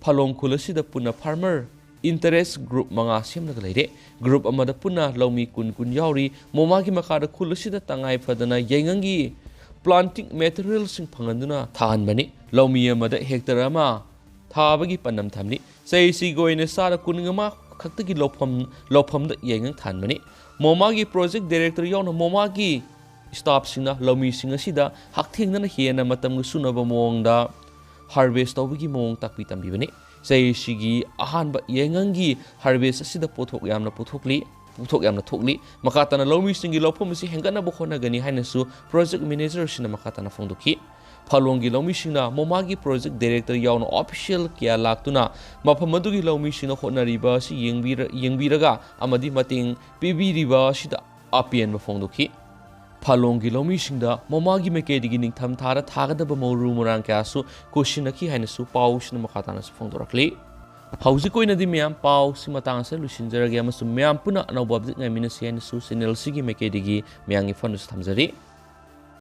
ꯐꯥꯂꯣꯡ ꯈꯨꯜ ꯑꯁꯤꯗ ꯄꯨꯟꯅ farmer interest group ꯃꯉꯥ ꯁꯦꯝꯂꯒ ꯂꯩꯔꯦ꯫ Group ꯑꯃꯗ ꯄꯨꯟꯅ ꯂꯧꯃꯤ ꯀꯨꯟ ꯀꯨꯟ ꯌꯥꯎꯔꯤ꯫ ꯃꯣꯃꯥꯒꯤ ꯃꯈꯥꯗ ꯈꯨꯜ ꯑꯁꯤꯗ ꯇꯉꯥꯏ ꯐꯗꯅ ꯌꯥꯏꯉꯪꯒꯤ planting materialꯁꯤꯡ ꯐꯪꯍꯟꯗꯨꯅ ꯊꯥꯍꯟꯕꯅꯤ꯫ ꯂꯧꯃꯤ ꯑꯃꯗ hectare ꯑꯃ ꯊꯥꯕꯒꯤ ꯄꯥꯟꯗꯝ ꯊꯝꯂꯤ꯫ ꯆꯍꯤꯁꯤꯒꯤ ꯑꯣꯏꯅ ꯆꯥꯗ ꯀꯨꯟꯃꯉꯥ ꯈꯛꯇꯒꯤ ꯂꯧꯐꯝ, ꯂꯧꯐꯝꯗ ꯌꯥꯏꯉꯪ ꯊꯥꯍꯟꯕꯅꯤ꯫ ꯃꯣꯃꯥꯒꯤ project director ꯌꯥꯎꯅ ꯃꯣꯃꯥꯒꯤ staffꯁꯤꯡꯅ ꯂꯧꯃꯤꯁꯤꯡ ꯑꯁꯤꯗ ꯍꯛꯊꯦꯡꯅꯅ ꯍꯦꯟꯅ ꯃꯇꯝꯒ ꯆꯨꯅꯕ ꯃꯑꯣꯡꯗ harvest ꯇꯧꯕꯒꯤ ꯃꯑꯣꯡ ꯇꯥꯛꯄꯤ ꯇꯝꯕꯤꯕꯅꯤ꯫ ꯆꯍꯤꯁꯤꯒꯤ ꯑꯍꯥꯟꯕ ꯌꯥꯏꯉꯪꯒꯤ harvest ꯑꯁꯤꯗ ꯄꯣꯠꯊꯣꯛ ꯌꯥꯝꯅ ꯄꯨꯊꯣꯛꯂꯤ, ꯄꯣꯠꯊꯣꯛ ꯌꯥꯝꯅ ꯊꯣꯛꯂꯤ꯫ ꯃꯈꯥ ꯇꯥꯅ ꯂꯧꯃꯤꯁꯤꯡꯒꯤ ꯂꯧꯐꯝ ꯑꯁꯤ ꯍꯦꯟꯒꯠꯅꯕ ꯍꯣꯠꯅꯒꯅꯤ ꯍꯥꯏꯅꯁꯨ project manager ꯑꯁꯤꯅ ꯃꯈꯥ ꯇꯥꯅ ꯐꯣꯡꯗꯣꯛꯈꯤ꯫ ꯐꯥꯂꯣꯡꯒꯤ ꯂꯧꯃꯤꯁꯤꯡꯅ ꯃꯣꯃꯥꯒꯤ project director ꯌꯥꯎꯅ official ꯀꯌꯥ ꯂꯥꯛꯇꯨꯅ ꯃꯐꯝ ꯑꯗꯨꯒꯤ ꯂꯧꯃꯤꯁꯤꯡꯅ ꯍꯣꯠꯅꯔꯤꯕ ꯑꯁꯤ ꯌꯦꯡꯕꯤꯔ-, ꯌꯦꯡꯕꯤꯔꯒ ꯑꯃꯗꯤ ꯃꯇꯦꯡ ꯄꯤꯕꯤꯔꯤꯕ ꯑꯁꯤꯗ ꯑꯄꯦꯟꯕ ꯐꯣꯡꯗꯣꯛꯈꯤ꯫ ꯐꯥꯂꯣꯡꯒꯤ ꯂꯧꯃꯤꯁꯤꯡꯗ ꯃꯣꯃꯥꯒꯤ ꯃꯥꯏꯀꯩꯗꯒꯤ ꯅꯤꯡꯊꯝ ꯊꯥꯗ ꯊꯥꯒꯗꯕ ꯃꯔꯨ ꯃꯔꯥꯡ ꯀꯌꯥꯁꯨ ꯈꯨꯠꯁꯤꯟꯅꯈꯤ ꯍꯥꯏꯅꯁꯨ ꯄꯥꯎꯁꯤꯅ ꯃꯈꯥ ꯇꯥꯅꯁꯨ ꯐꯣꯡꯗꯣꯔꯛꯂꯤ꯫ ꯍꯧꯖꯤꯛ ꯑꯣꯏꯅꯗꯤ ꯃꯌꯥꯝ ꯄꯥꯎꯁꯤ ꯃꯇꯥꯡ ꯑꯁꯤꯗ ꯂꯣꯏꯁꯤꯟꯖꯔꯒꯦ ꯑꯃꯁꯨꯡ ꯃꯌꯥꯝ ꯄꯨꯟꯅ ꯑꯅꯧꯕ update ꯉꯥꯏꯃꯤꯟꯅꯁꯤ ꯍꯥꯏꯅꯁꯨ channel ꯑꯁꯤꯒꯤ ꯃꯥꯏꯀꯩꯗꯒꯤ ꯃꯌꯥꯝꯒꯤ ꯐꯣꯟꯗꯁꯨ ꯊꯝꯖꯔꯤ꯫